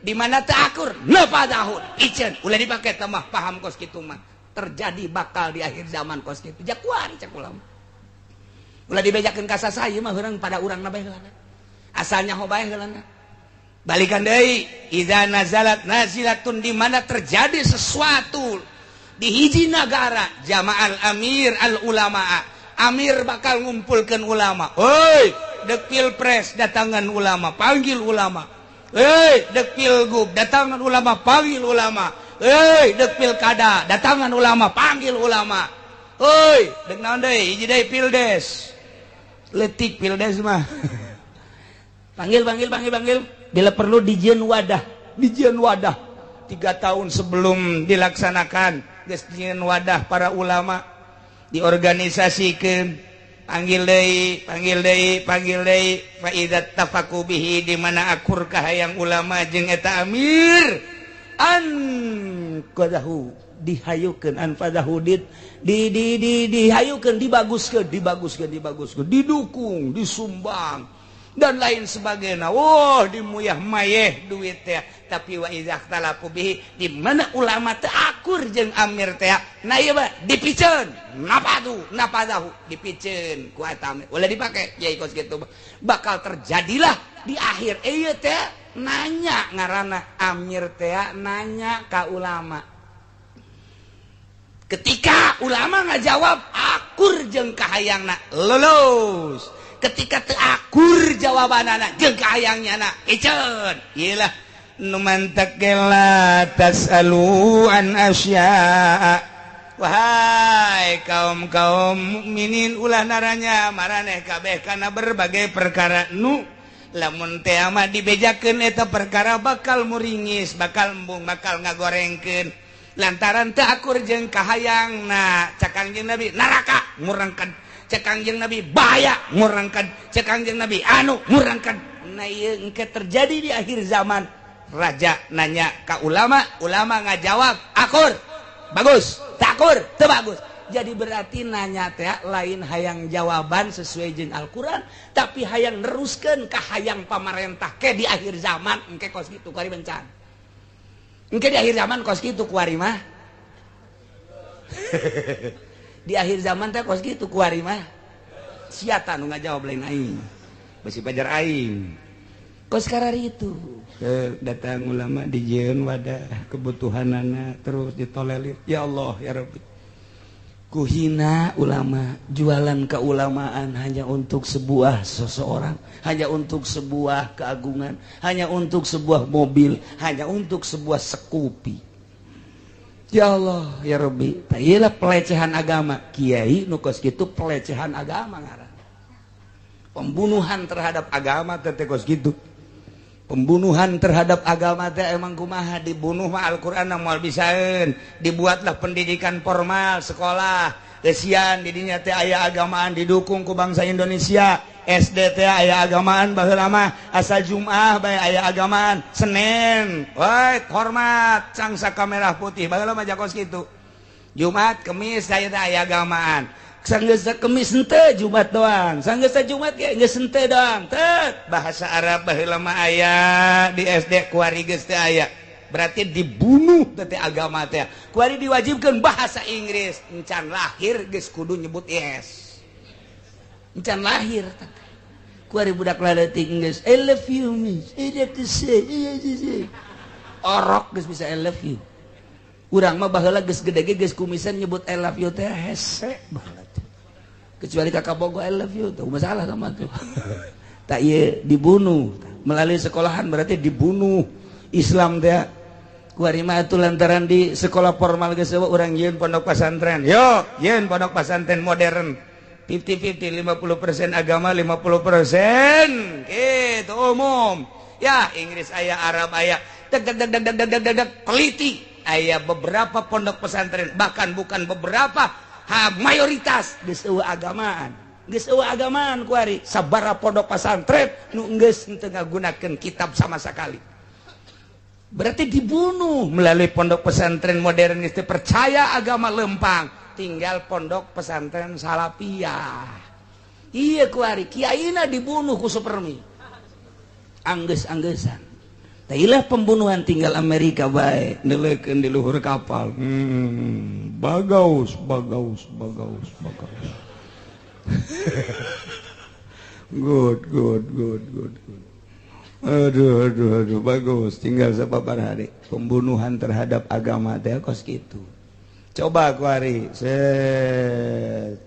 di mana teu akur, nafadahu, iceun ulah dipake teh mah paham kos kitu mah. Terjadi bakal di akhir zaman kos kitu. Jakuan cek ulama. Ulah dibejakeun ka saha ieu mah, urang pada urang na bae heulana. Asalnya ho bae heulana. Balikan deui, idza nazalat nazilatun, di mana terjadi sesuatu di hiji nagara, jama'al amir al ulama, amir bakal ngumpulkeun ulama. Hoi, dek pilpres datangan ulama, panggil ulama. Hei, dek pilgub datangan ulama, panggil ulama. Hei, dek pilkada datangan ulama, panggil ulama. Hoi, dek naon deui, hiji deui pildes. Leutik pildes mah. Panggil, panggil, panggil, panggil. Bila perlu dijieun wadah, dijieun wadah 3 tahun sebelum dilaksanakan, geus dijieun wadah para ulama, diorganisasikeun, panggil deui, panggil deui, panggil deui. Fa idza tafaqu bihi, di mana akur kahayang ulama jeung eta amir, an qadahu, dihayukeun, an fadahu, di di di di dihayukeun, dibaguskeun, dibaguskeun, dibaguskeun, didukung, disumbang dan lain sebagainya. Wah, dimuyah mayeh duit teh. Tapi wa idza ikhtalafu bihi, di mana ulama teu akur jeung amir teh, nah ieu mah dipiceun, napadu napadahu, dipiceun ku eta amir, ulah dipake yai kos kitu. Bakal terjadilah di akhir ieu teh nanya ngaranna amir teh nanya ka ulama. Ketika ulama ngajawab akur jeung kahayangna, lulus. Ketika teu akur jawabanana jeung kahayangnya na, iceun. Iyalah nu mantak la tasalu an asya'a. Wahai kaum-kaum mukminin, ulah naranya maraneh kabeh kana berbagai perkara nu lamun teh mah dibejakeun eta perkara bakal muringis, bakal embung, bakal ngagorengkeun lantaran teu akur jeung kahayangna. Cak Kangjeng Nabi neraka ngurangkeun, cek Kangjeng Nabi bahaya ngurangkeun, cek Kangjeng Nabi anu ngurangkeun. Nah ieu engke terjadi di akhir zaman, raja nanya ka ulama, ulama ngajawab akur bagus, takur teu bagus. Jadi berarti nanya teh lain hayang jawaban sesuai jeung Al-Qur'an, tapi hayang neruskeun ka hayang pamarentah ke di akhir zaman engke kos kitu kuari bencan. Engke di akhir zaman kos kitu kuari mah. Di akhir zaman teh kos kitu kuari mah. Siata nu ngajawab lain aing. Besi pajar aing. Kos karari itu. Datang ulama dijieun wadah kebutuhanana terus ditolelir. Ya Allah ya Rabbi. Kuhina ulama, jualan keulamaan hanya untuk sebuah seseorang, hanya untuk sebuah keagungan, hanya untuk sebuah mobil, hanya untuk sebuah sekupi. Ya Allah ya Rabbi, tailah pelecehan agama. Kiai nu kos kitu pelecehan agama ngaran. Pembunuhan terhadap agama teh kos kitu. Pembunuhan terhadap agama teh emang kumaha, dibunuh mah Al-Qur'an moal bisaeun. Dibuatlah pendidikan formal sekolah. Kesian didinya teh aya agamaan didukung ku bangsa Indonesia. SD teh aya agamaan baheula mah, asal Jumat bae aya agamaan, Senin woi hormat cangsa kamerah putih baheula mah jakos kitu. Jumat Kemis aya teh aya agamaan. Sanggeus Kemis henteu Jumat doang. Sanggeus Jumat ge geus henteu doang. Tet bahasa Arab baheula mah aya di SD kuari geus teu aya. Berarti dibunuh teh agama teh. Kuari diwajibkeun bahasa Inggris. Encan lahir geus kudu nyebut yes. Encan lahir teh. Kuari budak laletik geus I love you miss. I love to say. Orok geus bisa I love you. Urang mah baheula geus gede ge geus kumisan nyebut I love you teh hese baheula. Kecuali kakak bogo I love you tuh masalah sama tuh. Tak ieu dibunuh melalui sekolahan berarti dibunuh Islam teh. Kuari mah atuh lantaran di sekolah formal geus eueuh urang yeun pondok pesantren. Yo, yeun pondok pesantren modern. 50-50, 50% agama, 50% gitu umum. Ya, Inggris aya, Arab aya. Deg deg deg deg deg deg deg deg teliti. Aya beberapa pondok pesantren, bahkan bukan beberapa, ha, mayoritas geus eueuh agamaan. Geus eueuh agamaan kuari. Sabaraha pondok pesantren nu geus henteu ngagunakeun kitab sama sekali. Berarti dibunuh melalui pondok pesantren modern geus teu percaya agama lempang, tinggal pondok pesantren salafiyah. Iya kuari kiaina dibunuh ku supermi. Anggeus-anggesan. Tailah pembunuhan tinggal Amerika bae neleukeun di luhur kapal. Bagaus, bagaus, bagaus, bagaus. Good, good, good, good, good. Aduh, aduh, aduh, bagus. Tinggal sababaraha hari pembunuhan terhadap agama teh kos kitu. Coba kuari set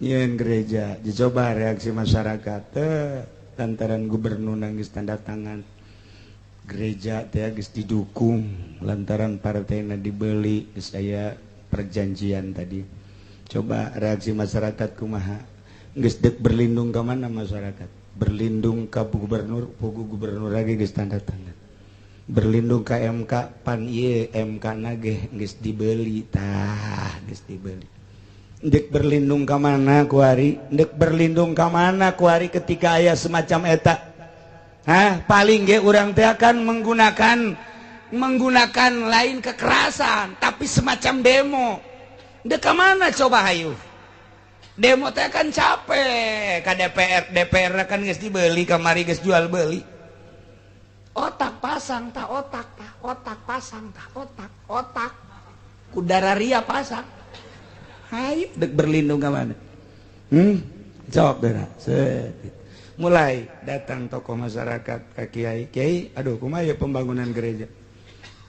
nyeun gereja, dicoba reaksi masyarakat teh lantaran gubernur geus tanda tangan. Gereja teh geus didukung lantaran partainya dibeli geus aya perjanjian tadi. Coba reaksi masyarakat kumaha? Geus dek berlindung ka mana masyarakat? Berlindung ka gubernur, pugu gubernur lagi geus tanda tangan. Berlindung ka MK, pan ieu MK na ge geus dibeli tah, geus dibeli. Dek berlindung ka mana kuari? Dek berlindung ka mana kuari ketika aya semacam eta? Hah, paling ge urang teh akan menggunakan lain kekerasan, tapi semacam demo. Dek ka mana coba hayu? Demo teh kan capek. Ka DPR, DPR kan geus dibeli kamari geus jual beli. Otak pasang tah otak tah, otak pasang tah otak, otak. Kudara ria pasang. Hayu dek berlindung ka mana? Jawab geura. Set. Mulai datang tokoh masyarakat ke kiai, kiai, aduh kumaha ya pembangunan gereja.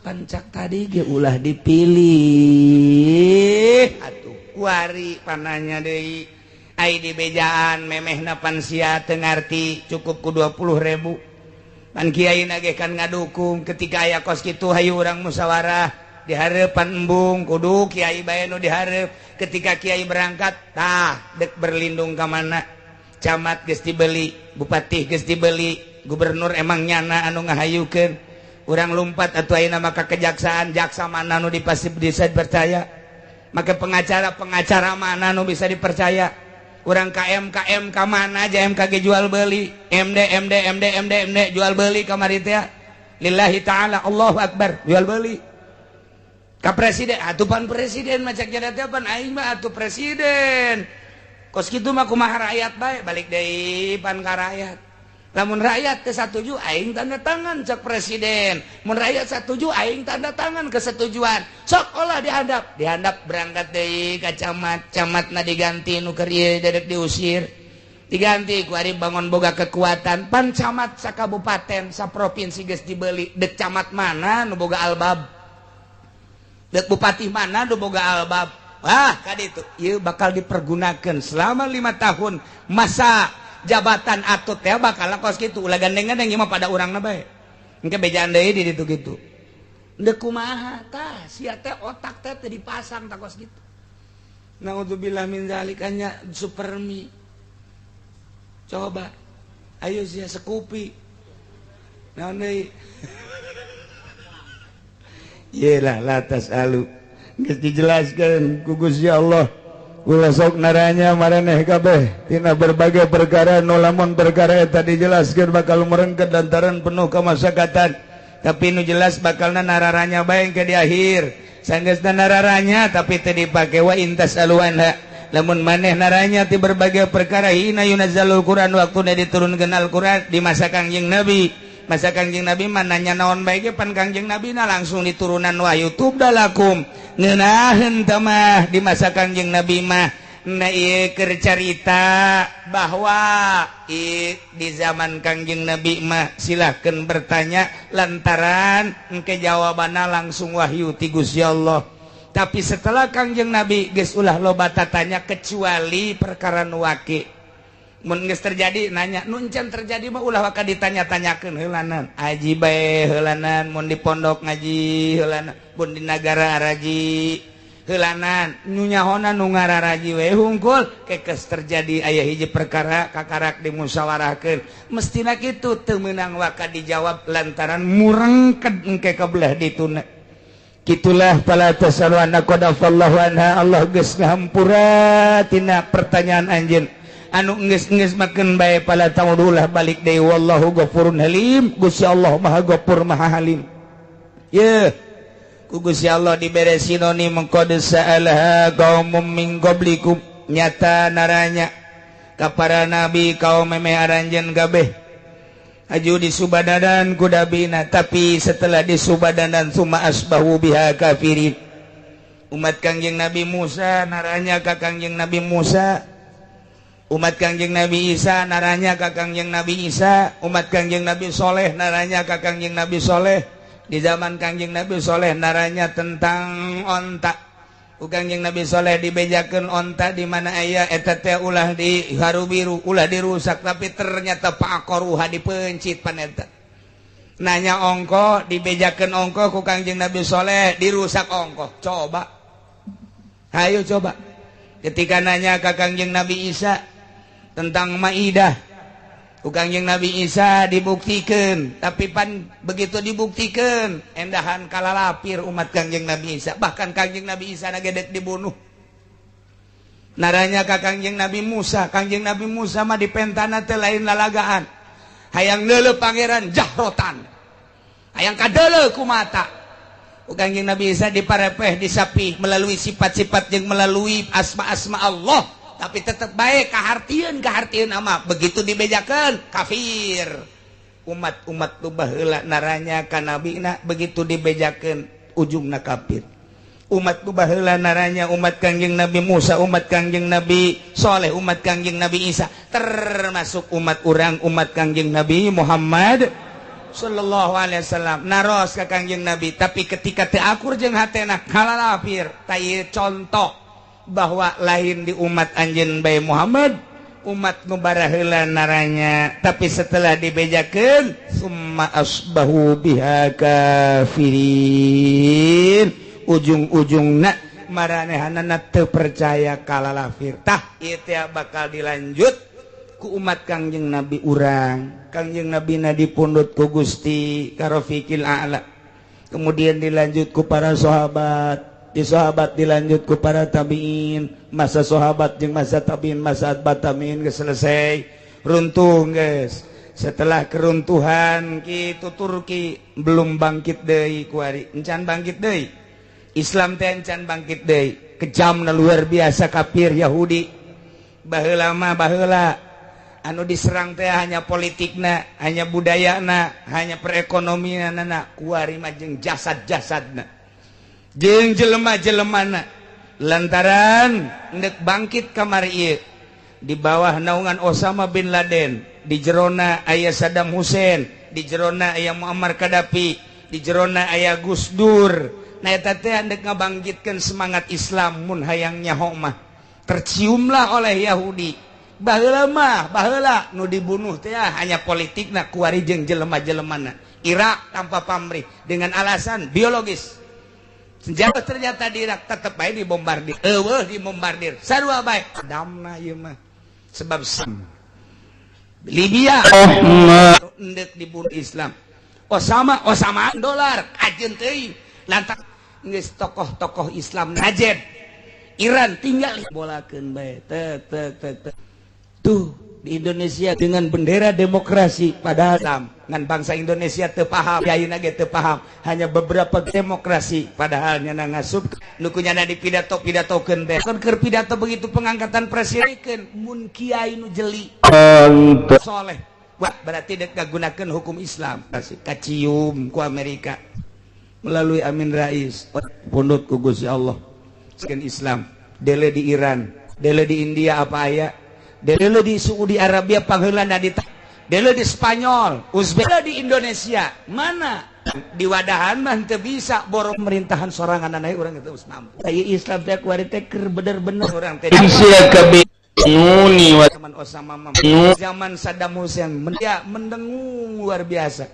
Pancak tadi ge ulah dipilih. Atuh kuari pananya deui. Ai di bejaan memehna pan sia teu ngarti cukup ku 20.000. Pan kiai na ge kan ngadukung ketika aya kos kitu hayu urang musyawarah di hareupan embung kudu kiai bae nu dihareup. Ketika kiai berangkat tah dek berlindung ka mana? Camat geus dibeli, bupati geus dibeli, gubernur emang nyana anu ngahayukeun. Urang lumpat atuh ayeuna maka kejaksaan, jaksa mana nu dipasti bisa dipercaya? Maka pengacara-pengacara mana nu bisa dipercaya? Urang KM KM ka mana aja MKG jual beli, MD MD MD MD MD jual beli kamari teh. Lillahi ta'ala Allahu akbar, jual beli. Ka presiden, atuh pan presiden mah cek jada teh pan aing mah atuh presiden. Kos kitu mah kumaha rakyat bae, balik deui pan ka rakyat. Lamun rakyat teu satuju aing tanda tangan cek presiden. Mun rakyat satuju aing tanda tangan kesetujuan. Sok olah dihandap, dihandap berangkat deui ka camat, camatna diganti nu keur ieu dedek diusir. Diganti ku ari bangun boga kekuatan pan camat sakabupaten saprovinsi geus dibeli. Dek camat mana nu boga albab? Dek bupati mana nu boga albab? Wah, kaditu ieu bakal dipergunakan selama 5 tahun masa jabatan atut teh bakal kos kitu ulah gandeng-gandeng ieu mah pada urangna bae. Engke bejaan deui di ditu kitu. Deuk kumaha tah sia teh otak teh teu dipasang tah kos kitu. Naudzubillah min zalik nya supermi. Coba ayo sia sekupi. Naon deui? Yelah la tasalu. Geus dijelaskeun ku Gusti Allah. Ulah sok naranya maraneh kabeh tina berbagai perkara nu lamun perkara eta dijelaskeun bakal merengket lantaran penuh kemasyakatan. Tapi nu jelas bakalna nararanya bae ke di akhir. Sanggeusna nararanya tapi teu dipake wa intas aluanha. Lamun maneh naranya ti berbagai perkara hina yunazzalul Quran, waktuna diturunkeun Al-Quran di masa Kangjeng Nabi. Masa Kangjeng Nabi mah nanya naon bae ge pan Kangjeng Nabi na langsung diturunan wahyu tubdalakum ngeunaheun teh mah di masa Kangjeng Nabi mah. Nah ieu keur carita bahwa di zaman Kangjeng Nabi mah silahkan bertanya lantaran engke jawabanna langsung wahyu ti Gusti Allah. Tapi setelah Kangjeng Nabi geus ulah loba tatanya kecuali perkara nu waki. Mun geus terjadi nanya, nu encan terjadi mah ulah waka ditanya-tanyakeun heulanan. Aji bae heulanan, mun di pondok ngaji heulanan, mun di nagara araji heulanan, nu nyahona nu ngararaji we hungkul. Kekes terjadi aya hiji perkara kakarak dimusyawarahkeun, mestina kitu teu meunang waka dijawab lantaran murengked engke kabelah dituna. Kitulah fala tasalu anna qad afallahu anha, Allah geus ngahampura tina pertanyaan anjeun anu geus-geus makeun bae fala taudulah balik deui wallahu ghafurun halim. Gusti Allah Maha Ghafur Maha Halim. Ye ku Gusti Allah dibere sinonim qad sa'alaha qaumum min qablikum, nyata naranya ka para nabi kaum memeh aranjeun kabeh aju disubadadan ku nabina, tapi setelah disubadadan summa asbahu biha kafirin. Umat Kangjeng Nabi Musa naranya ka Kangjeng Nabi Musa, umat Kangjeng Nabi Isa naranya ka Kangjeng Nabi Isa, umat Kangjeng Nabi Soleh naranya ka Kangjeng Nabi Soleh. Di zaman Kangjeng Nabi Soleh naranya tentang onta. Ku Kangjeng Nabi Soleh dibejakeun onta di mana aya eta teh ulah di haru biru, ulah dirusak, tapi ternyata faqaruha dipencit paneta. Nanya ongko, dibejakeun ongko ku Kangjeng Nabi Soleh, dirusak ongko. Coba. Hayo coba. Ketika nanya ka Kangjeng Nabi Isa tentang Maidah, ku Kangjeng Nabi Isa dibuktikan, tapi pan begitu dibuktikan endahan kalalapir umat Kangjeng Nabi Isa, bahkan Kangjeng Nabi Isa na gedek dibunuh. Naranya ka Kangjeng Nabi Musa, Kangjeng Nabi Musa mah dipentana teh lain lalagaan, hayang leuleuh pangeran jahrotan, hayang kadeuleuh ku mata. Ku Kangjeng Nabi Isa diparepeh disapih melalui sifat-sifat jeung melalui asma-asma Allah, tapi tetap baik kahartieun kahartieun ama begitu dibejakeun kafir. Umat-umat nu baheula naranya ka nabina begitu dibejakeun ujungna kafir. Umat nu baheula naranya umat Kangjeng Nabi Musa, umat Kangjeng Nabi Soleh, umat Kangjeng Nabi Isa, termasuk umat urang umat Kangjeng Nabi Muhammad sallallahu alaihi wasallam naros ka Kangjeng Nabi, tapi ketika teu akur jeung hatena kalalafir. Tah ieu contoh bahwa lain di umat anjeun bae Muhammad, umat nu baraheula naranya, tapi setelah dibejakeun summa asbahu biha kafirin, ujung-ujungna maranehanana teu percaya kalalafir. Tah ieu teh bakal dilanjut ku umat Kangjeng Nabi urang. Kangjeng Nabi na dipundhut ku Gusti Karofiqil A'la, kemudian dilanjut ku para sahabat, di sahabat dilanjut ku para tabiin, masa sahabat jeung masa tabiin, masa atba tabiin geus selesai runtuh geus. Setelah keruntuhan kitu Turki belum bangkit deui kuari, encan bangkit deui. Islam teh encan bangkit deui, kejamna luar biasa kafir Yahudi. Baheula mah baheula anu diserang teh hanya politikna, hanya budayana, hanya perekonomianana, kuari mah jeung jasad-jasadna, jeung jelema-jelemana. Lantaran ndek bangkit kamari ieu di bawah naungan Osama bin Laden, di jerona aya Saddam Hussein, di jerona aya Muammar Gaddafi, di jerona aya Gus Dur. Nah eta teh ndek ngabangkitkeun semangat Islam mun hayang nyaho mah terciumlah oleh Yahudi. Baheula mah baheula nu dibunuh teh hanya politikna, kuari jeung jelema-jelemana. Irak tanpa pamrih dengan alasan biologis. Senjata ternyata di Irak tetep bae dibombardir. Eueuh dibombardir. Sarua bae. Damna ieu mah. Sebab Libya endek dibunuh Islam. Osama Osama dolar kajeun teuing. Lantak geus tokoh-tokoh Islam Najib. Iran tinggal bolakeun bae. Tek tek tek tek. Tuh Di Indonesia dengan bendera demokrasi padahal Islam ngan bangsa Indonesia teu paham, ayeuna ge teu paham, hanya beberapa demokrasi padahal nyana ngasup nu ku nyana dipidato-pidatokeun teh kan keur pidato begitu pengangkatan presiden mun kiai nu jeli soleh. Wah, berarti dek ngagunakeun hukum Islam kacium ku Amerika melalui Amin Rais pundut ku Gusti Allah. Sekian Islam dele di Iran, dele di India apa aya, dele di Saudi Arabia pangheulana di dele di Spanyol, Uzbek, di Indonesia mana di wadahan mah teu bisa borong pemerintahan sorangan aya urang itu mampu. Aya Islam teh kuari teh keur bener-bener urang teh zaman Osama, zaman Saddam Hussein ya mendengung luar biasa.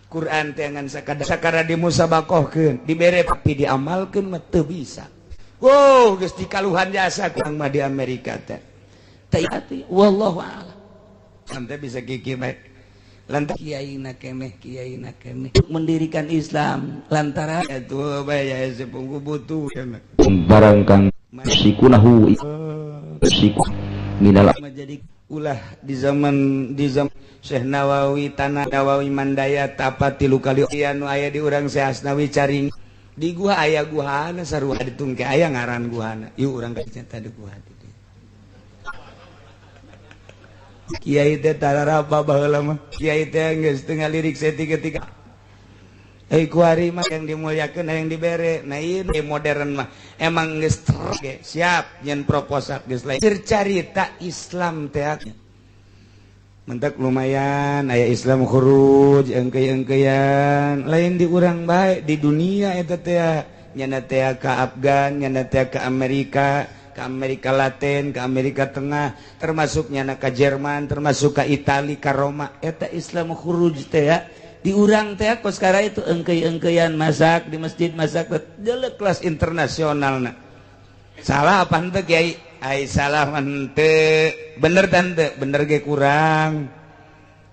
Quran teh ngan sakadar sakara dimusabakohkeun dibere tapi diamalkeun mah teu bisa. Wow, geus dikaluhan jasa kurang mah di Amerika teh. Teu wallahu a'lam. Sampai bisa gigi baik. Lantaran kiai na keneh, kiai na keneh mendirikan Islam lantaran itu bae ya sepungku butuh barang kang sikunahu siku minal jadi ulah di zaman Syekh Nawawi tanah Nawawi Mandaya tapa tilu kali anu aya di urang Syekh Asnawi caring di gua aya guhana sarua ditungke aya ngaran guhana ieu urang ka di gua di Kiai teh tararapa baheula mah. Kiai teh geus teu ngalirik saeutik-etik. Eh kuari mah yang dimuliakeun yang dibere. Nah ieu modern mah emang geus ge siap nyen proposal geus lain. Carita Islam teh mentak lumayan aya Islam khuruj engkei-engkeian lain di urang bae di dunia eta teh nyana teh ka Afgan, nyana teh ka Amerika, ke Amerika Latin, ke Amerika Tengah, termasuk nyana ke Jerman, termasuk ke Itali, ke Roma. Eta Islam khuruj teh ya. Di urang teh kos sekarang itu engkei-engkeian masak di masjid masak jelek kelas internasional na. Salah apa henteu kiai? Ai salah mah henteu. Bener tante, bener ge kurang.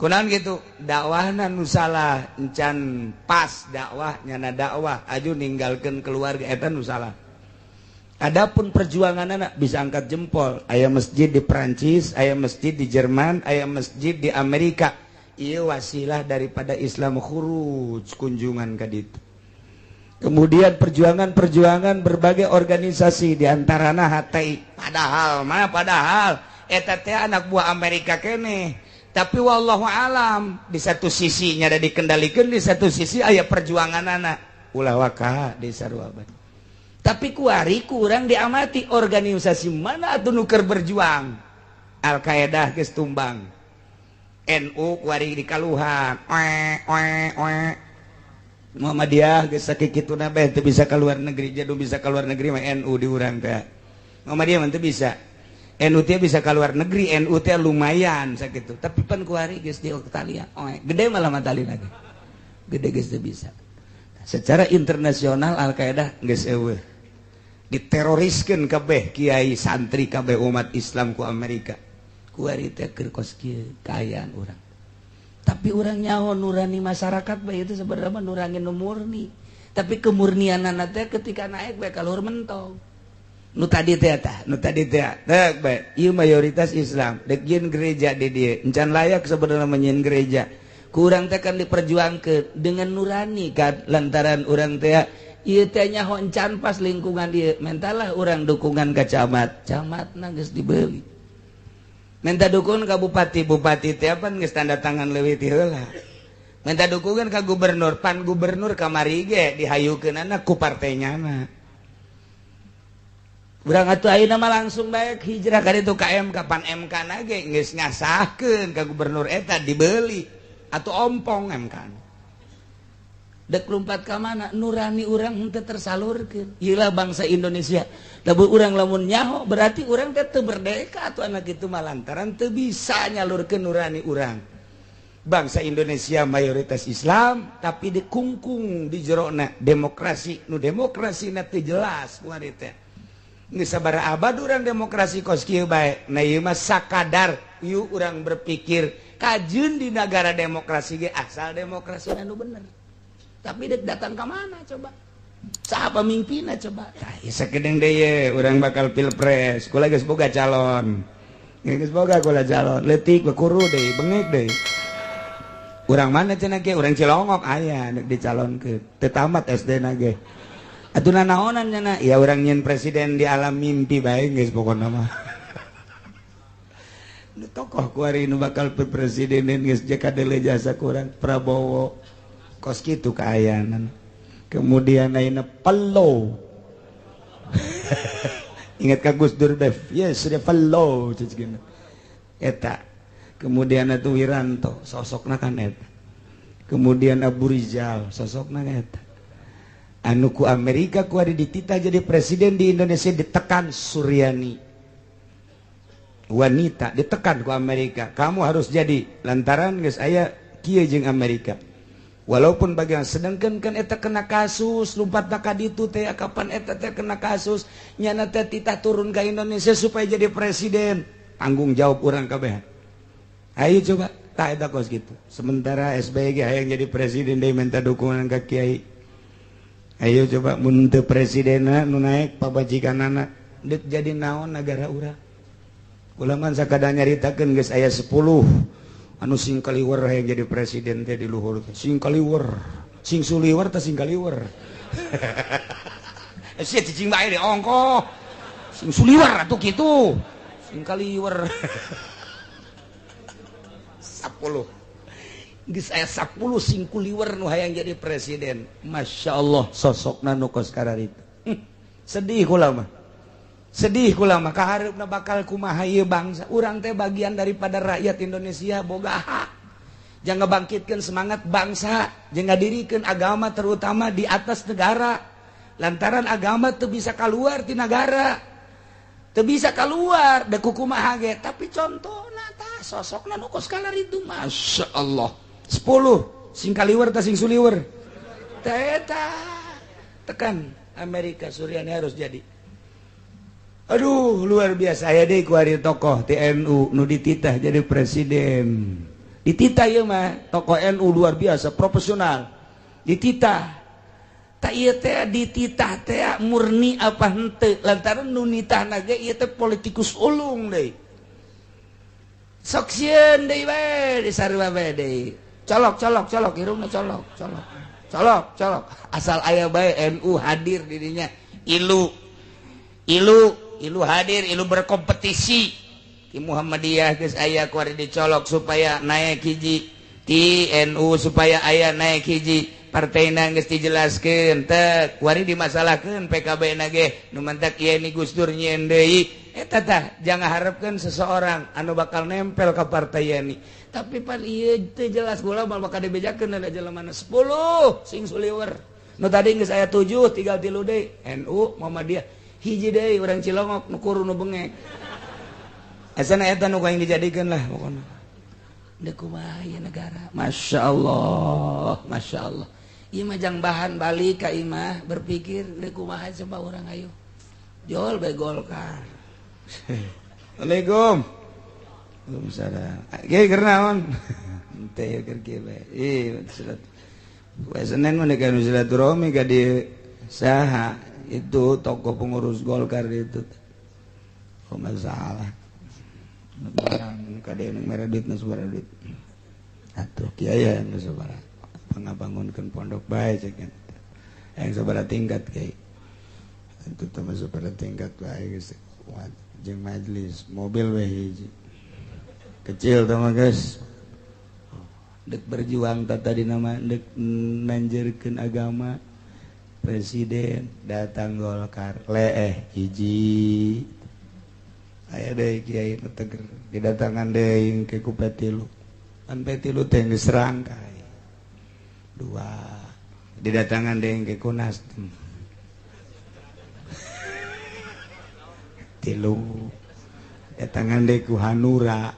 Kunaon gitu? Dakwahna nu salah, encan pas dakwah nyana dakwah aju ninggalkeun keluarga eta nu salah. Adapun perjuangan anak bisa angkat jempol. Aya masjid di Perancis, aya masjid di Jerman, aya masjid di Amerika. Ieu wasilah daripada Islam khuruj kunjungan ka ditu. Kemudian perjuangan-perjuangan berbagai organisasi diantarana HTI. Padahal mah padahal eta teh anak buah Amerika keneh. Tapi wallahu alam di satu sisi nya ada dikendalikan, di satu sisi aya perjuangan anak. Ulah waka di sarua. Tapi kuari kurang diamati organisasi mana atau nuker berjuang. Al-Qaeda geus tumbang, NU kuari dikaluhan, oe oe oe. Muhammadiyah geus sakituna bae teu bisa keluar negeri, jadu bisa keluar negeri mah NU di urang teh. Muhammadiyah mah teu bisa. NU teh bisa keluar negeri, NU teh lumayan sakitu. Tapi pan kuari geus di Italia, oe gede malah matalina ge. Gede geus teu bisa. Secara internasional Al-Qaeda geus eueuh. Diteroriskeun kabeh kiai santri kabeh umat Islam ku Amerika. Kuari teh keur kos kieu kaayaan urang. Tapi urang nyaho nurani masyarakat bae itu sebenarnya nurani nu murni. Tapi kemurnianana teh ketika naik bae kaluhur mentong. Nu tadi teh tah, nu tadi teh teh bae ieu mayoritas Islam dek jieun gereja di dieu. Encan layak sebenarnya nyieun gereja. Ku urang teh kan diperjuangkeun dengan nurani kan lantaran urang teh ieu teh nyaho encan pas lingkungan dieu mentalah urang dukungan ka camat, camatna geus dibeli. Minta dukungan ka bupati, bupati teh pan geus tanda tangan leuwih ti heula. Minta dukungan ka gubernur, pan gubernur kamari ge dihayukeunana ku partainya mah. Urang atuh ayeuna mah langsung bae hijrah ka ditu ka MK, pan MK na ge geus ngasahkeun ka gubernur eta dibeli atuh ompong MK. Dek lompat ka mana nurani urang henteu tersalurkeun. Ieu lah bangsa Indonesia. Lamun urang lamun nyaho berarti urang teh teu merdeka atuh anak itu mah lantaran teu bisa nyalurkeun nurani urang. Bangsa Indonesia mayoritas Islam tapi dikungkung di jerona demokrasi. Nu demokrasi na teu jelas kuari teh. Geus sabaraha abad urang demokrasi kos kieu bae. Nah ieu mah sakadar ieu urang berpikir kajeun di negara demokrasi ge asal demokrasi nu bener. Tapi dek datang ke mana coba? Siapa pemimpinna coba? Tah sakedeng deui urang bakal pilpres. Kula geus boga calon. Geus boga kula calon leutik bekuru deui bengek deui. Urang mana cenah ge? Urang Cilongok aya nek dicalonkeun. Teu tamat SD na ge. Atuh nanaonan cenah? Ya urang nyeun presiden di alam mimpi bae geus pokona mah. Nu tokoh kuari nu bakal presiden geus kadele jasa kurang Prabowo. Kos kitu kaayanan. Kemudian ayeuna Pelo. Ingat ka Gus Dur Bef, yes sudah follow eta. Kemudian itu Wiranto sosokna kan eta. Kemudian Abu Rizal sosokna eta. Anu ku Amerika ku ada dititah jadi presiden di Indonesia ditekan Suryani. Wanita ditekan ku Amerika, kamu harus jadi lantaran geus aya kieu jeung Amerika. Walaupun bagian sedangkan kan eta kena kasus lompat ka ditu teh kapan eta teh kena kasus nyana teh titah turun ke Indonesia supaya jadi presiden tanggung jawab urang kabeh. Ayo coba tah eta kos kitu. Sementara SBY ge hayang jadi presiden deui minta dukungan ka kiai. Ayo coba mun teu presidenna nu naek pabajikanana deuk jadi naon nagara urang. Ulah mah sakadar nyaritakeun geus aya 10 anu sing kaliwer yang jadi presiden teh di luhur teh sing kaliwer sing suliwer teh sing kaliwer sia cicing bae di ongkoh sing suliwer atuh kitu sing kaliwer 10 geus aya 10 sing kuliwer nu hayang jadi presiden. Masya Allah sosokna nu kos kararitu. Sedih kula mah. Sedih kula mah kahareupna bakal kumaha ieu bangsa. Urang teh bagian daripada rakyat Indonesia boga hak. Jangan bangkitkan semangat bangsa, jangan ngadirikeun agama terutama di atas negara. Lantaran agama teu bisa keluar ti negara. Teu bisa keluar da kumaha ge, tapi contohna tah sosokna nu kos kalaritu. Masya Allah. 10 sing kaliwer tah sing suliwer. Teh eta tekan Amerika Suryani harus jadi. Aduh luar biasa aya deui ku ari tokoh TNU nu dititah jadi presiden. Dititah ieu mah tokoh NU luar biasa profesional. Dititah. Tak ieu teh dititah teh murni apa henteu lantaran nu nitahna ge ieu teh politikus ulung deui. Sok sieun deui bae disarua bae deui. Colok colok colok irungna colok colok. Colok colok asal aya bae NU hadir di dinya. Ilu ilu ilu hadir ilu berkompetisi di Muhammadiyah geus aya ku ari dicolok supaya naik hiji ti NU supaya aya naik hiji partaina geus dijelaskeun teh kuari dimasalahkeun PKB na ge nu mantak ieu ni Gus Dur nyieun deui eta tah jangan harapkeun seseorang anu bakal nempel ka partai ini tapi pan ieu teu jelas gula bakal dibejakeun ada jelema 10 sing suliwer nu tadi geus aya 7 tinggal 3 deui NU Muhammadiyah hiji deui urang Cilongok nu kuru nu bengek asana eta nu aing dijadikeun lah pokona deuk kumaha ieu negara. Masya Allah, Masya Allah. Ieu mah jang bahan balik ka imah berpikir deuk kumaha coba urang ayo jol bae Golkar. Assalamualaikum. Waalaikumsalam. Ge keur naon? Teh keur kieu bae. Ih, silat. Poe Senin mah deuk silaturahmi ka di saha itu tokoh pengurus Golkar itu. Oh masalah. Barang kade nu mere duit nu sabaraha duit. Atuh kiai anu sabaraha pangabangunkeun pondok bae cek yang sabaraha tingkat kiai. Itu teh sabaraha tingkat bae geus jeung majelis mobil we hiji. Kecil teh mah geus. Dek berjuang tah tadi nama dek nanjeurkeun agama. Presiden datang Golkar leeh hiji aya deui kiai nu teger didatangan deui ke ku P3 kan P3 teh geus rangkai dua didatangan deui ke ku Nasdem tilu datangan deui ku Hanura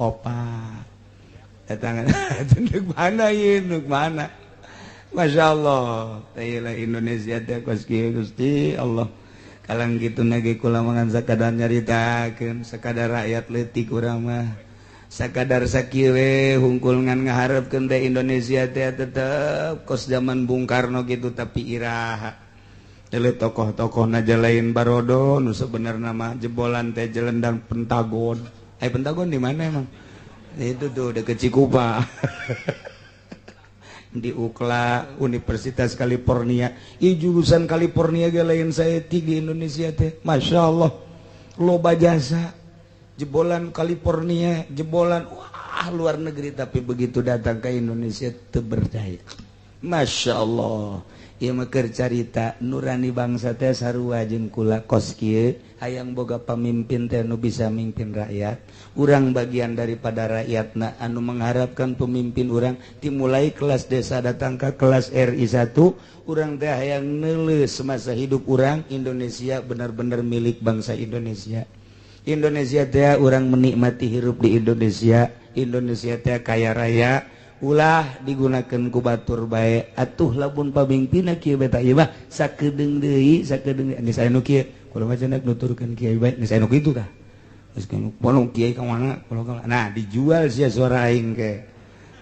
opat datangan deuk mana ieu deuk mana. Masya Allah, tailah Indonesia teh kos kieu Gusti Allah. Kalang kitu na ge kula mah ngan sakadar nyaritakeun, sakadar rakyat leutik urang mah. Sakadar sakieu we hungkul ngan ngaharepkeun teh Indonesia teh tetep kos zaman Bung Karno kitu tapi iraha. Tele tokoh-tokoh naja lain barodo nu sebenarna mah jebolan teh jelendang Pentagon. Pentagon di mana emang? Itu tuh deket Cikupa. Di UKLA Universitas California. Ieu jurusan California ge lain saeutik di Indonesia teh. Masya Allah. Loba jasa. Jebolan California, jebolan wah luar negeri, tapi begitu datang ke Indonesia teu berdaya. Masya Allah. Ieu mah keur carita nurani bangsa teh sarua jeung kula kos kieu, hayang boga pamimpin teh nu bisa mimpin rakyat. Urang bagian daripada rakyatna anu mengharapkan pemimpin urang dimulai kelas desa datang ke kelas RI 1, urang teh hayang neuleus semasa hidup urang Indonesia benar-benar milik bangsa Indonesia. Indonesia teh urang menikmati hirup di Indonesia. Indonesia teh kaya raya, ulah digunakan ku batur bae. Atuh lamun pamimpinna kieu beta ieu mah sakedeung deui, sakedeung geus aya nu kieu. Kula mah cenah nuturkeun kiai bae, geus aya nu kitu tah. Geus nu kiai ka mana, kula ka. Nah, dijual sia suara aing ke.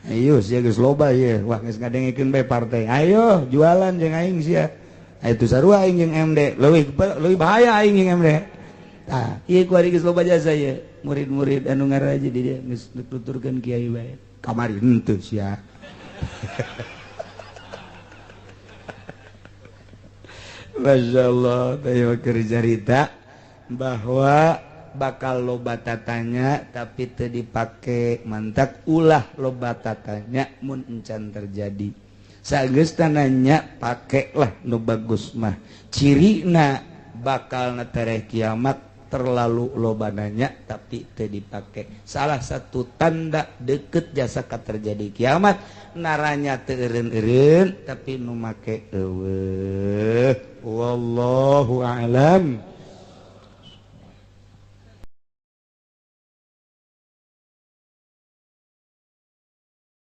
Ayo sia geus loba ieu, wah geus ngadengekeun bae partai. Ayo jualan jeung aing sia. Itu sarua aing jeung MD, leuwih bahaya aing jeung MD. Tah, ieu kuari geus loba jasa ieu. Murid-murid anu ngaraji di dieu geus nuturkeun kiai bae. Kamari henteu sia. Masya Allah, teh keur carita bahwa bakal loba tatanya tapi teu dipake, mantak ulah loba tatanya mun encan terjadi. Sageus nanya pakailah nu bagus mah. Cirina bakal netereh kiamat terlalu loba nanya tapi teu dipake. Salah satu tanda deket jasa terjadi kiamat naranya teu eureun-eureun tapi nu make eueuh. Wallahu a'lam.